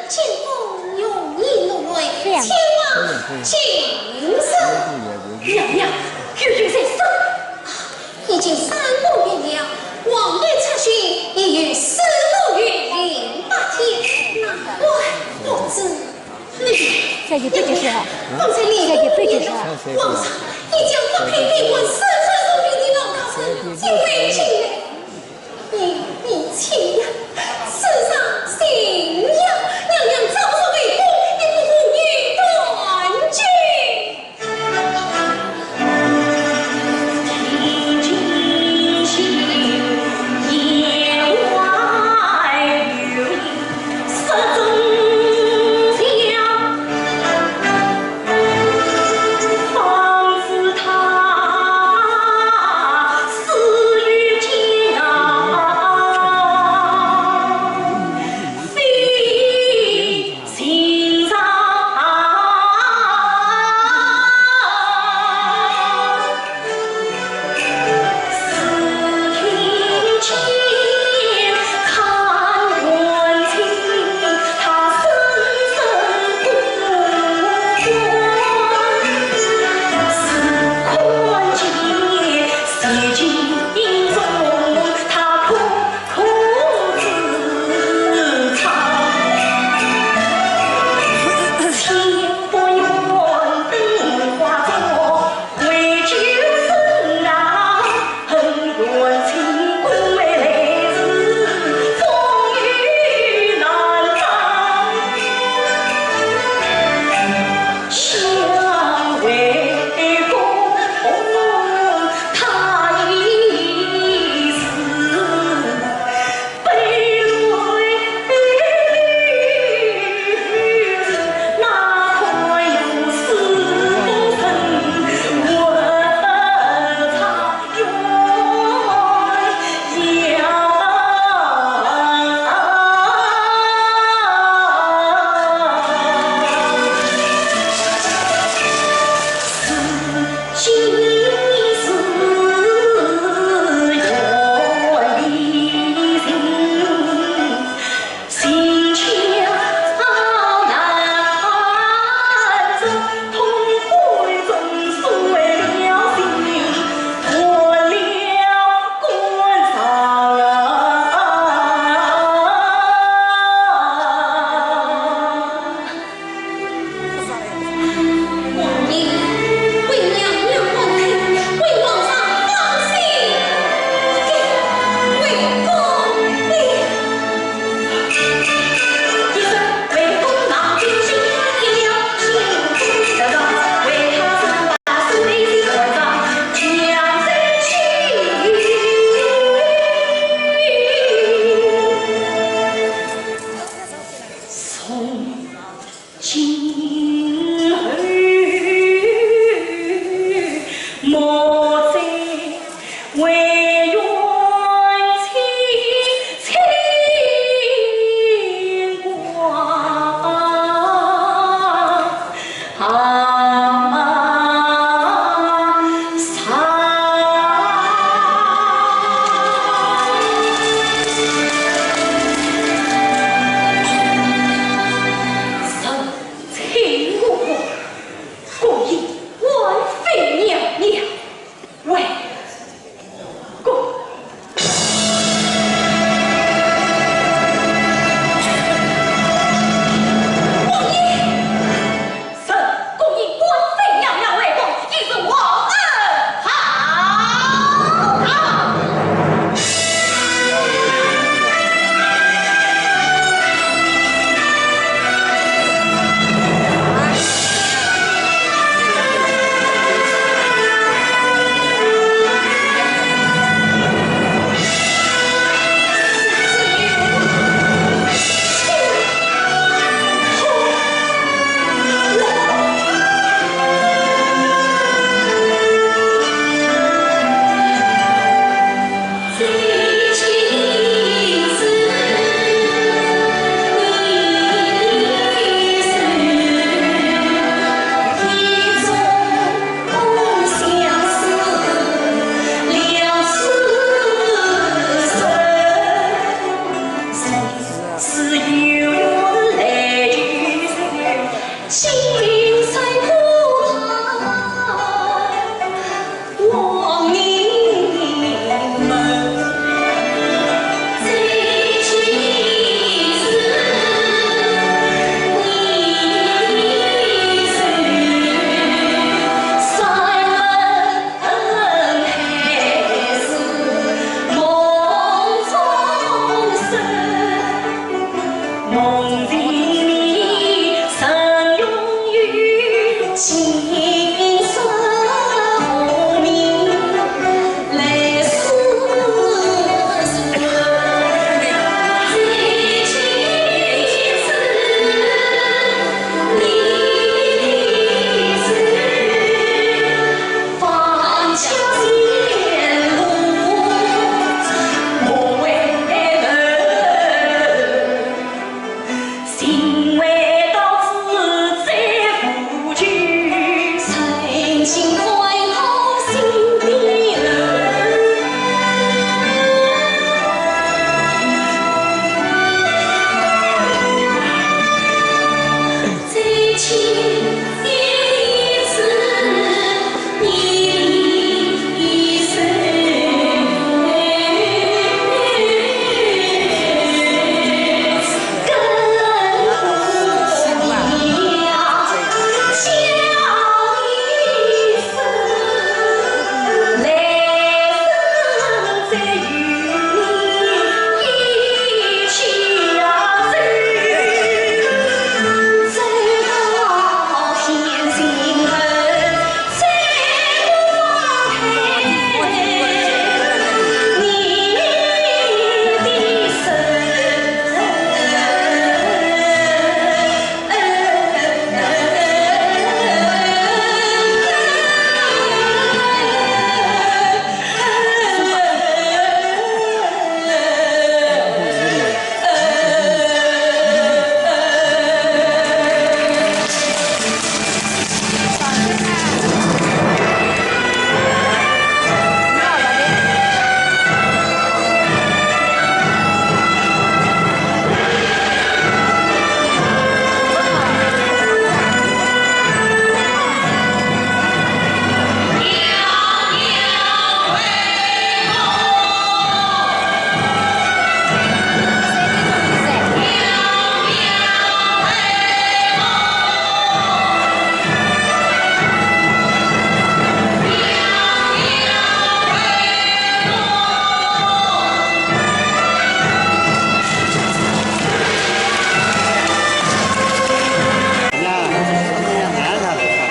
金风玉女落泪，千万谨慎。娘娘，有云在身。已经三个月了，皇帝出巡也有四个月零八天，难怪不知。你，再也别解释了。方才你再也别解释了。皇上已经不配你们三十多名的老大人进来，进来。 你，你且呀，世上信呀，娘娘早日回宫，也不如你断绝。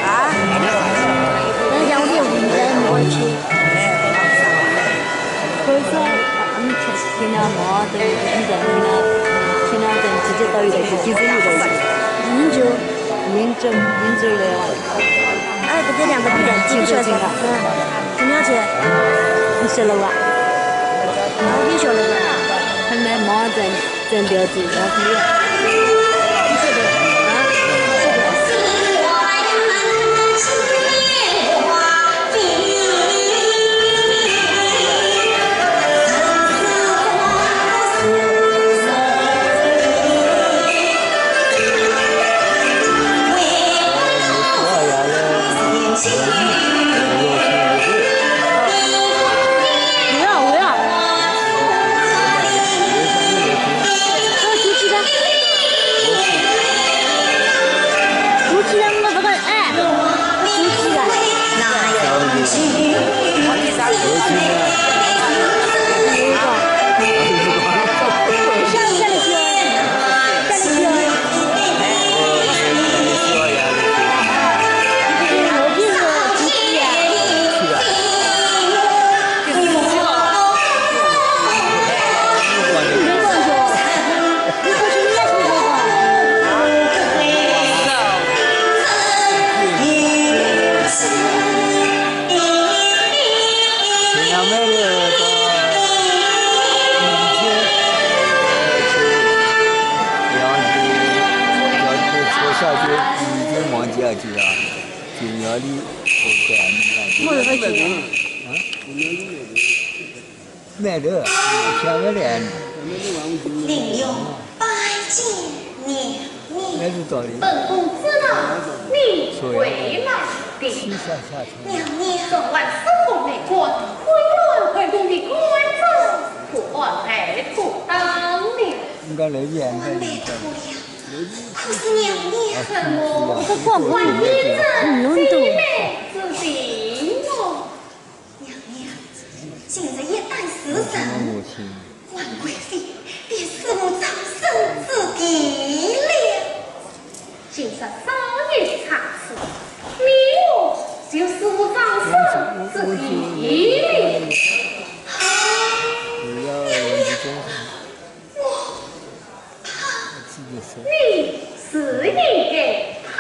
啊？等一下，我给你问一下，你过去。可是，啊，你听，听了毛，都，你在听了，听了，等直接到一个，直接一个，你就，你就，你就来了。哎，不对，两个地点，一个小时，嗯，怎么样子？你晓得吧？我也晓得吧。很难毛的。 真了解，了解。不要，不要。 我是很喜欢。 慢点，下面来。另有拜见娘娘。那是道理。本宫知道你回来的。是下下去。娘娘。昨晚深宫内官，不愿回宫的官职，不安排妥当的。应该来见，应该来见。可是娘娘。什么？不管，不管。晚一日，姐妹之情哦。 娘娘，今日一旦时辰，我母亲。皇贵妃便是我终身之地了。你是应该好。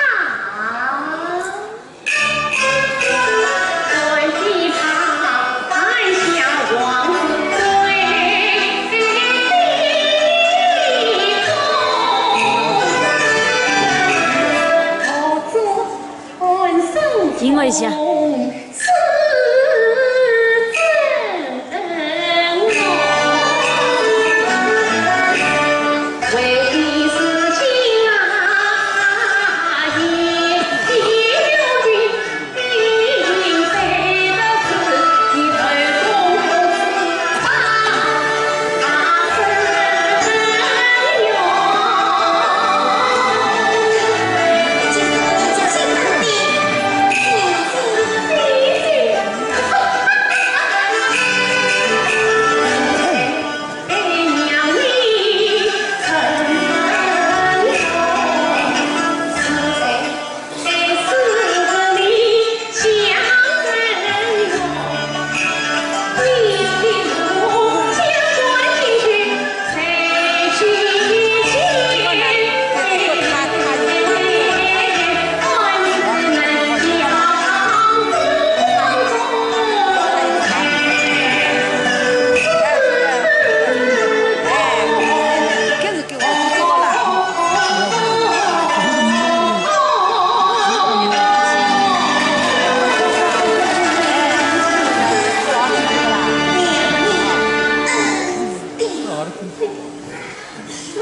静一下。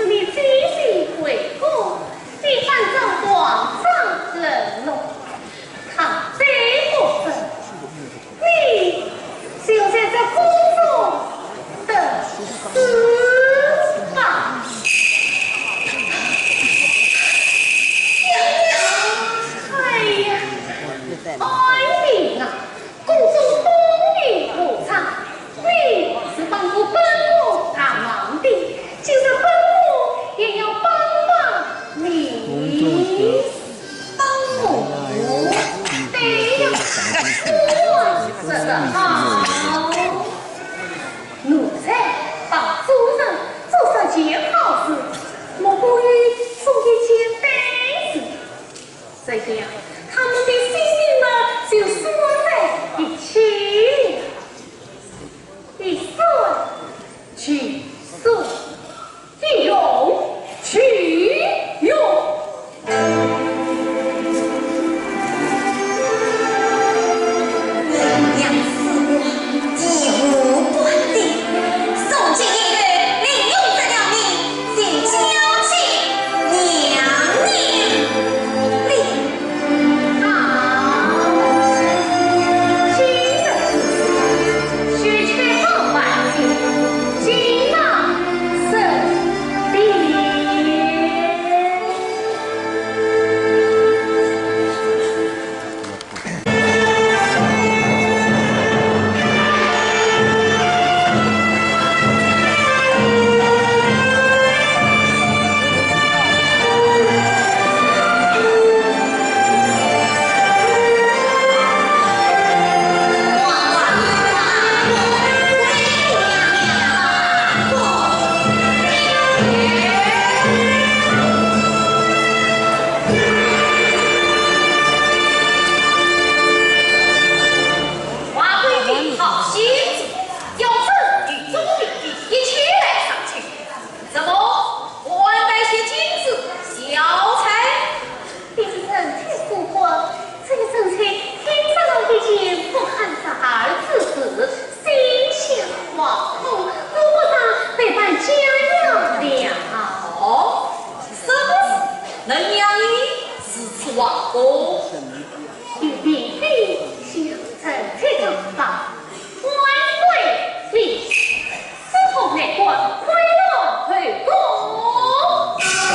你真是为国，你反遭皇上冷落，抗旨不成。 你就在这宫中等死吧。哎呀，爱民啊，宫中风雨无常，你是帮助本宫大忙的，就是本宫也要帮帮你。 帮我，对呀，我说得好。奴才帮主人做这件好事，莫过于做一件歹事，这样他们的性命嘛就算在一起了。一算就算。 一用去用。娘死我已无关的，从今以后，林永这条命就交给娘娘了。 华贵的好心，要朕与忠良的一起来上去。怎么，我安排些金子、小菜？你是臣妾疏忽，这个陈翠听说了一件不堪入耳之事，心向惶恐，顾不上备办佳肴了。哦，什么事能让你如此惶恐？ 有嫔妃想臣妾之法，官贵民，只恐内官亏了后宫。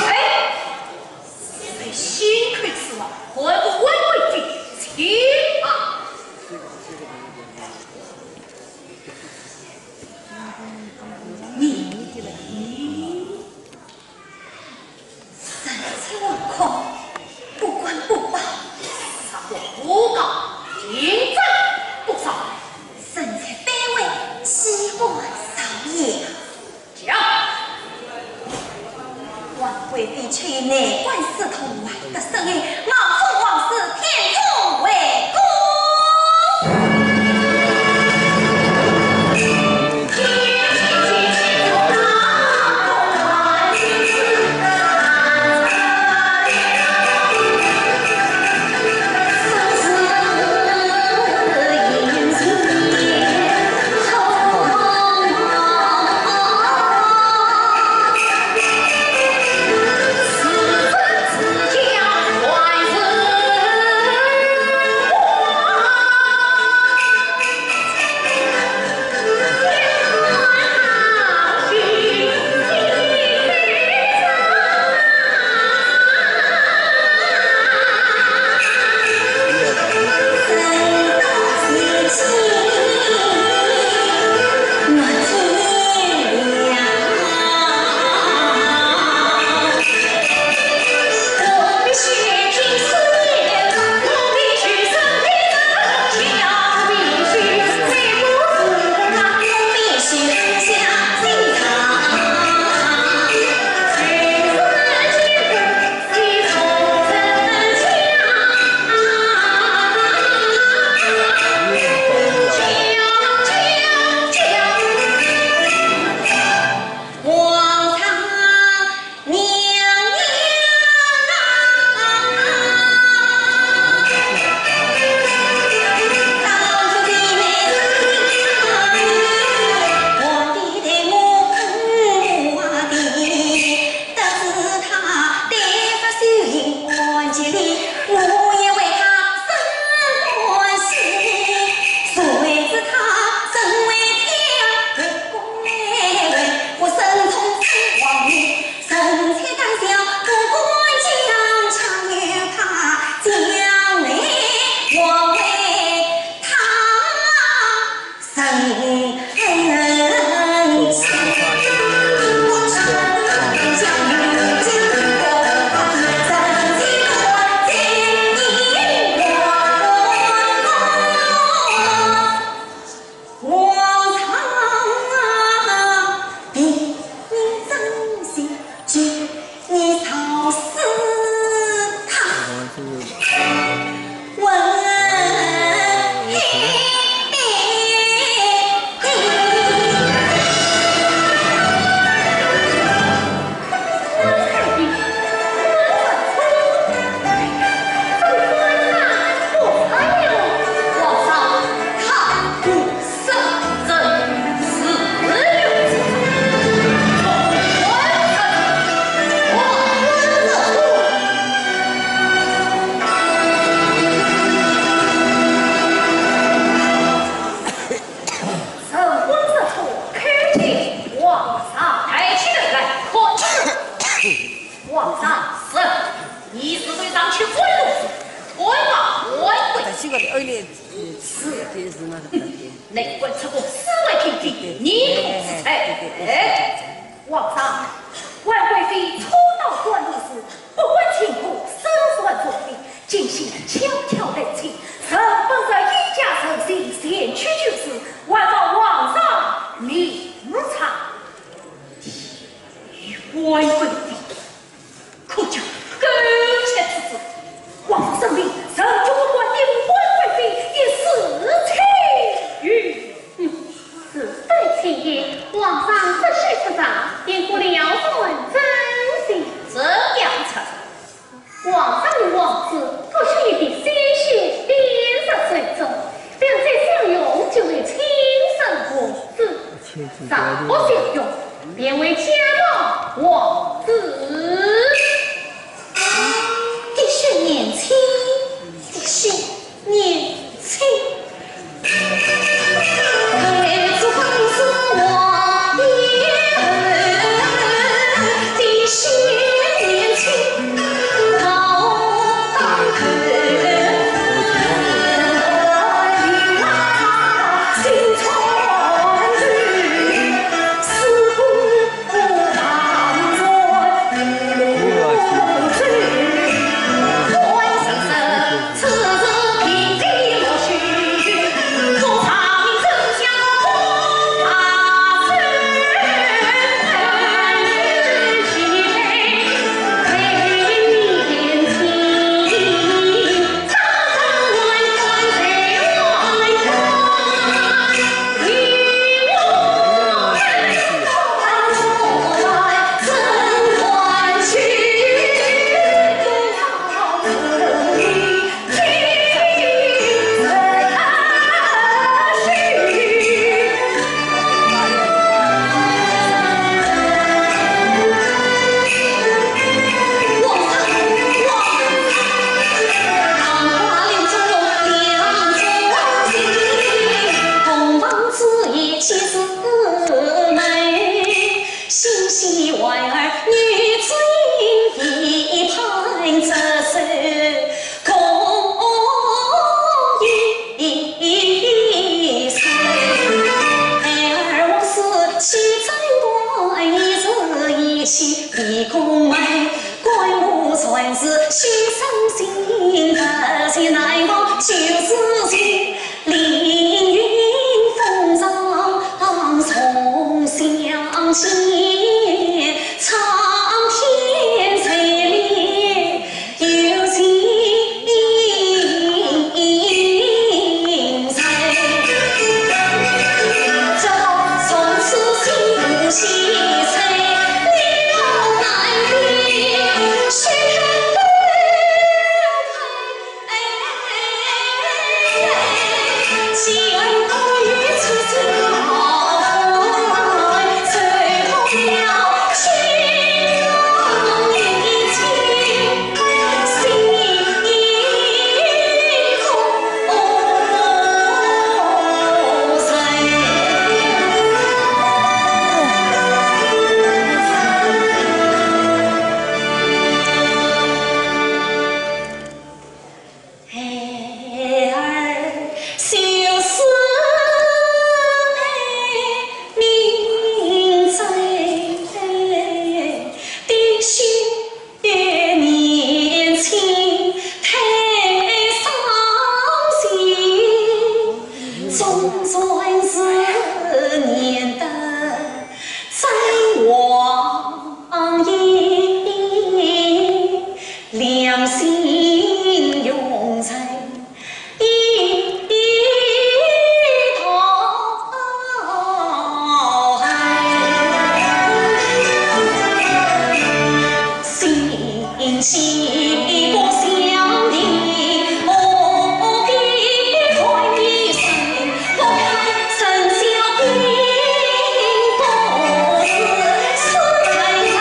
哎，谁信口雌黄，还不问规矩，去吧。你 臣妾惶恐，不管不报。啥个不告，定斩不赦。臣妾卑微，岂敢招惹？讲。王贵一曲内官司通，还得深谙，冒充王师，天助为公。王上，是，你是为上去问路，快马快归。但是个二连，嗯，是，对，是嘛，是嘛，对。内官出宫，尸位平地，你不知罪。对，对，对，对。哎，王上，万贵妃初到官路时，不问前科，身穿重礼，今夕悄悄来请，承蒙一家人情，前去救治，还望王上明察。 与万贵妃，可叫苟且之子。王上命人去问关定万贵妃一事情由。嗯，事在前沿，王上不许不查，定不了然真情。这是心伤心，不是奈何就是情。凌云峰上重相见，苍天垂怜有情人。只好从此心不相随，你我难辨是孩儿就是命在的心，年轻太伤心，总算是念得 在往矣，两心永在一道海。心系故乡的我，的团圆生，我看生肖并不是，是在在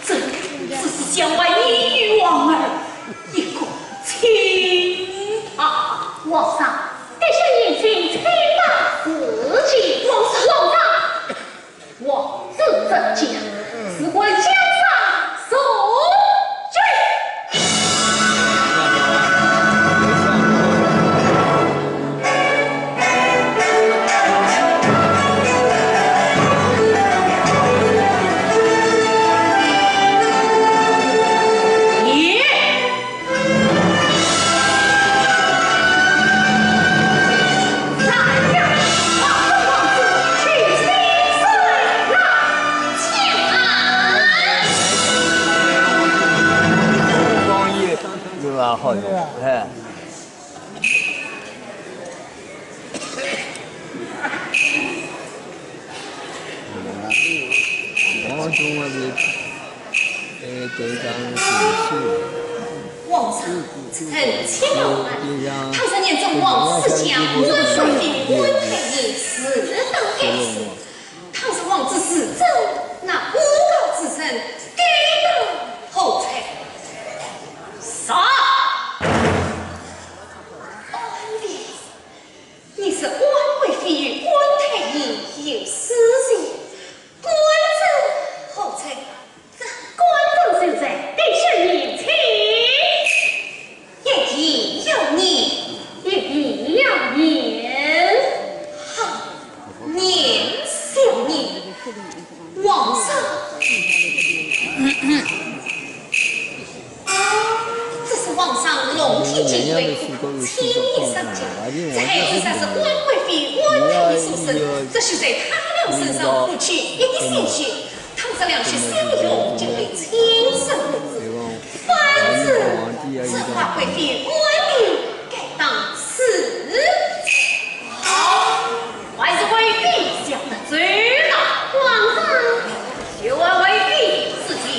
这只是想为你与王儿一个清白。皇上，这些年轻清白事情，皇上，皇上。 我是这家，事关江山，受罪。光阴是吧？好用，哎。 王中啊，是，呃，队长是，是。皇上，臣妾冒案，倘若念中王子想，我贵妃安排你，自当该死。倘若王子是真，那诬告之人，该当何罪？杀！安慰。 你是安贵妃与安太医有私情，官人何罪？这官人何罪？对下言情。一言要言。一言要言。好，言小言。 皇上，这是皇上龙体金贵，千年圣洁，这孩子才是安贵妃安太医所生，这血在他俩身上不去一滴鲜血，倘若两血相融，就会亲生儿子。反之，这安贵妃安定，该当死罪。好。 还是为帝想得周到。皇上，就按为帝之意。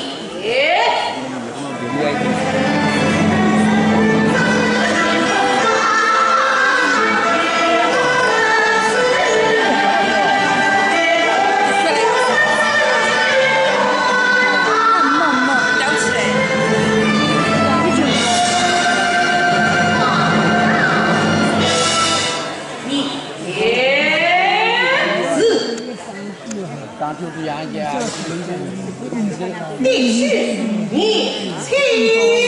第十名，请。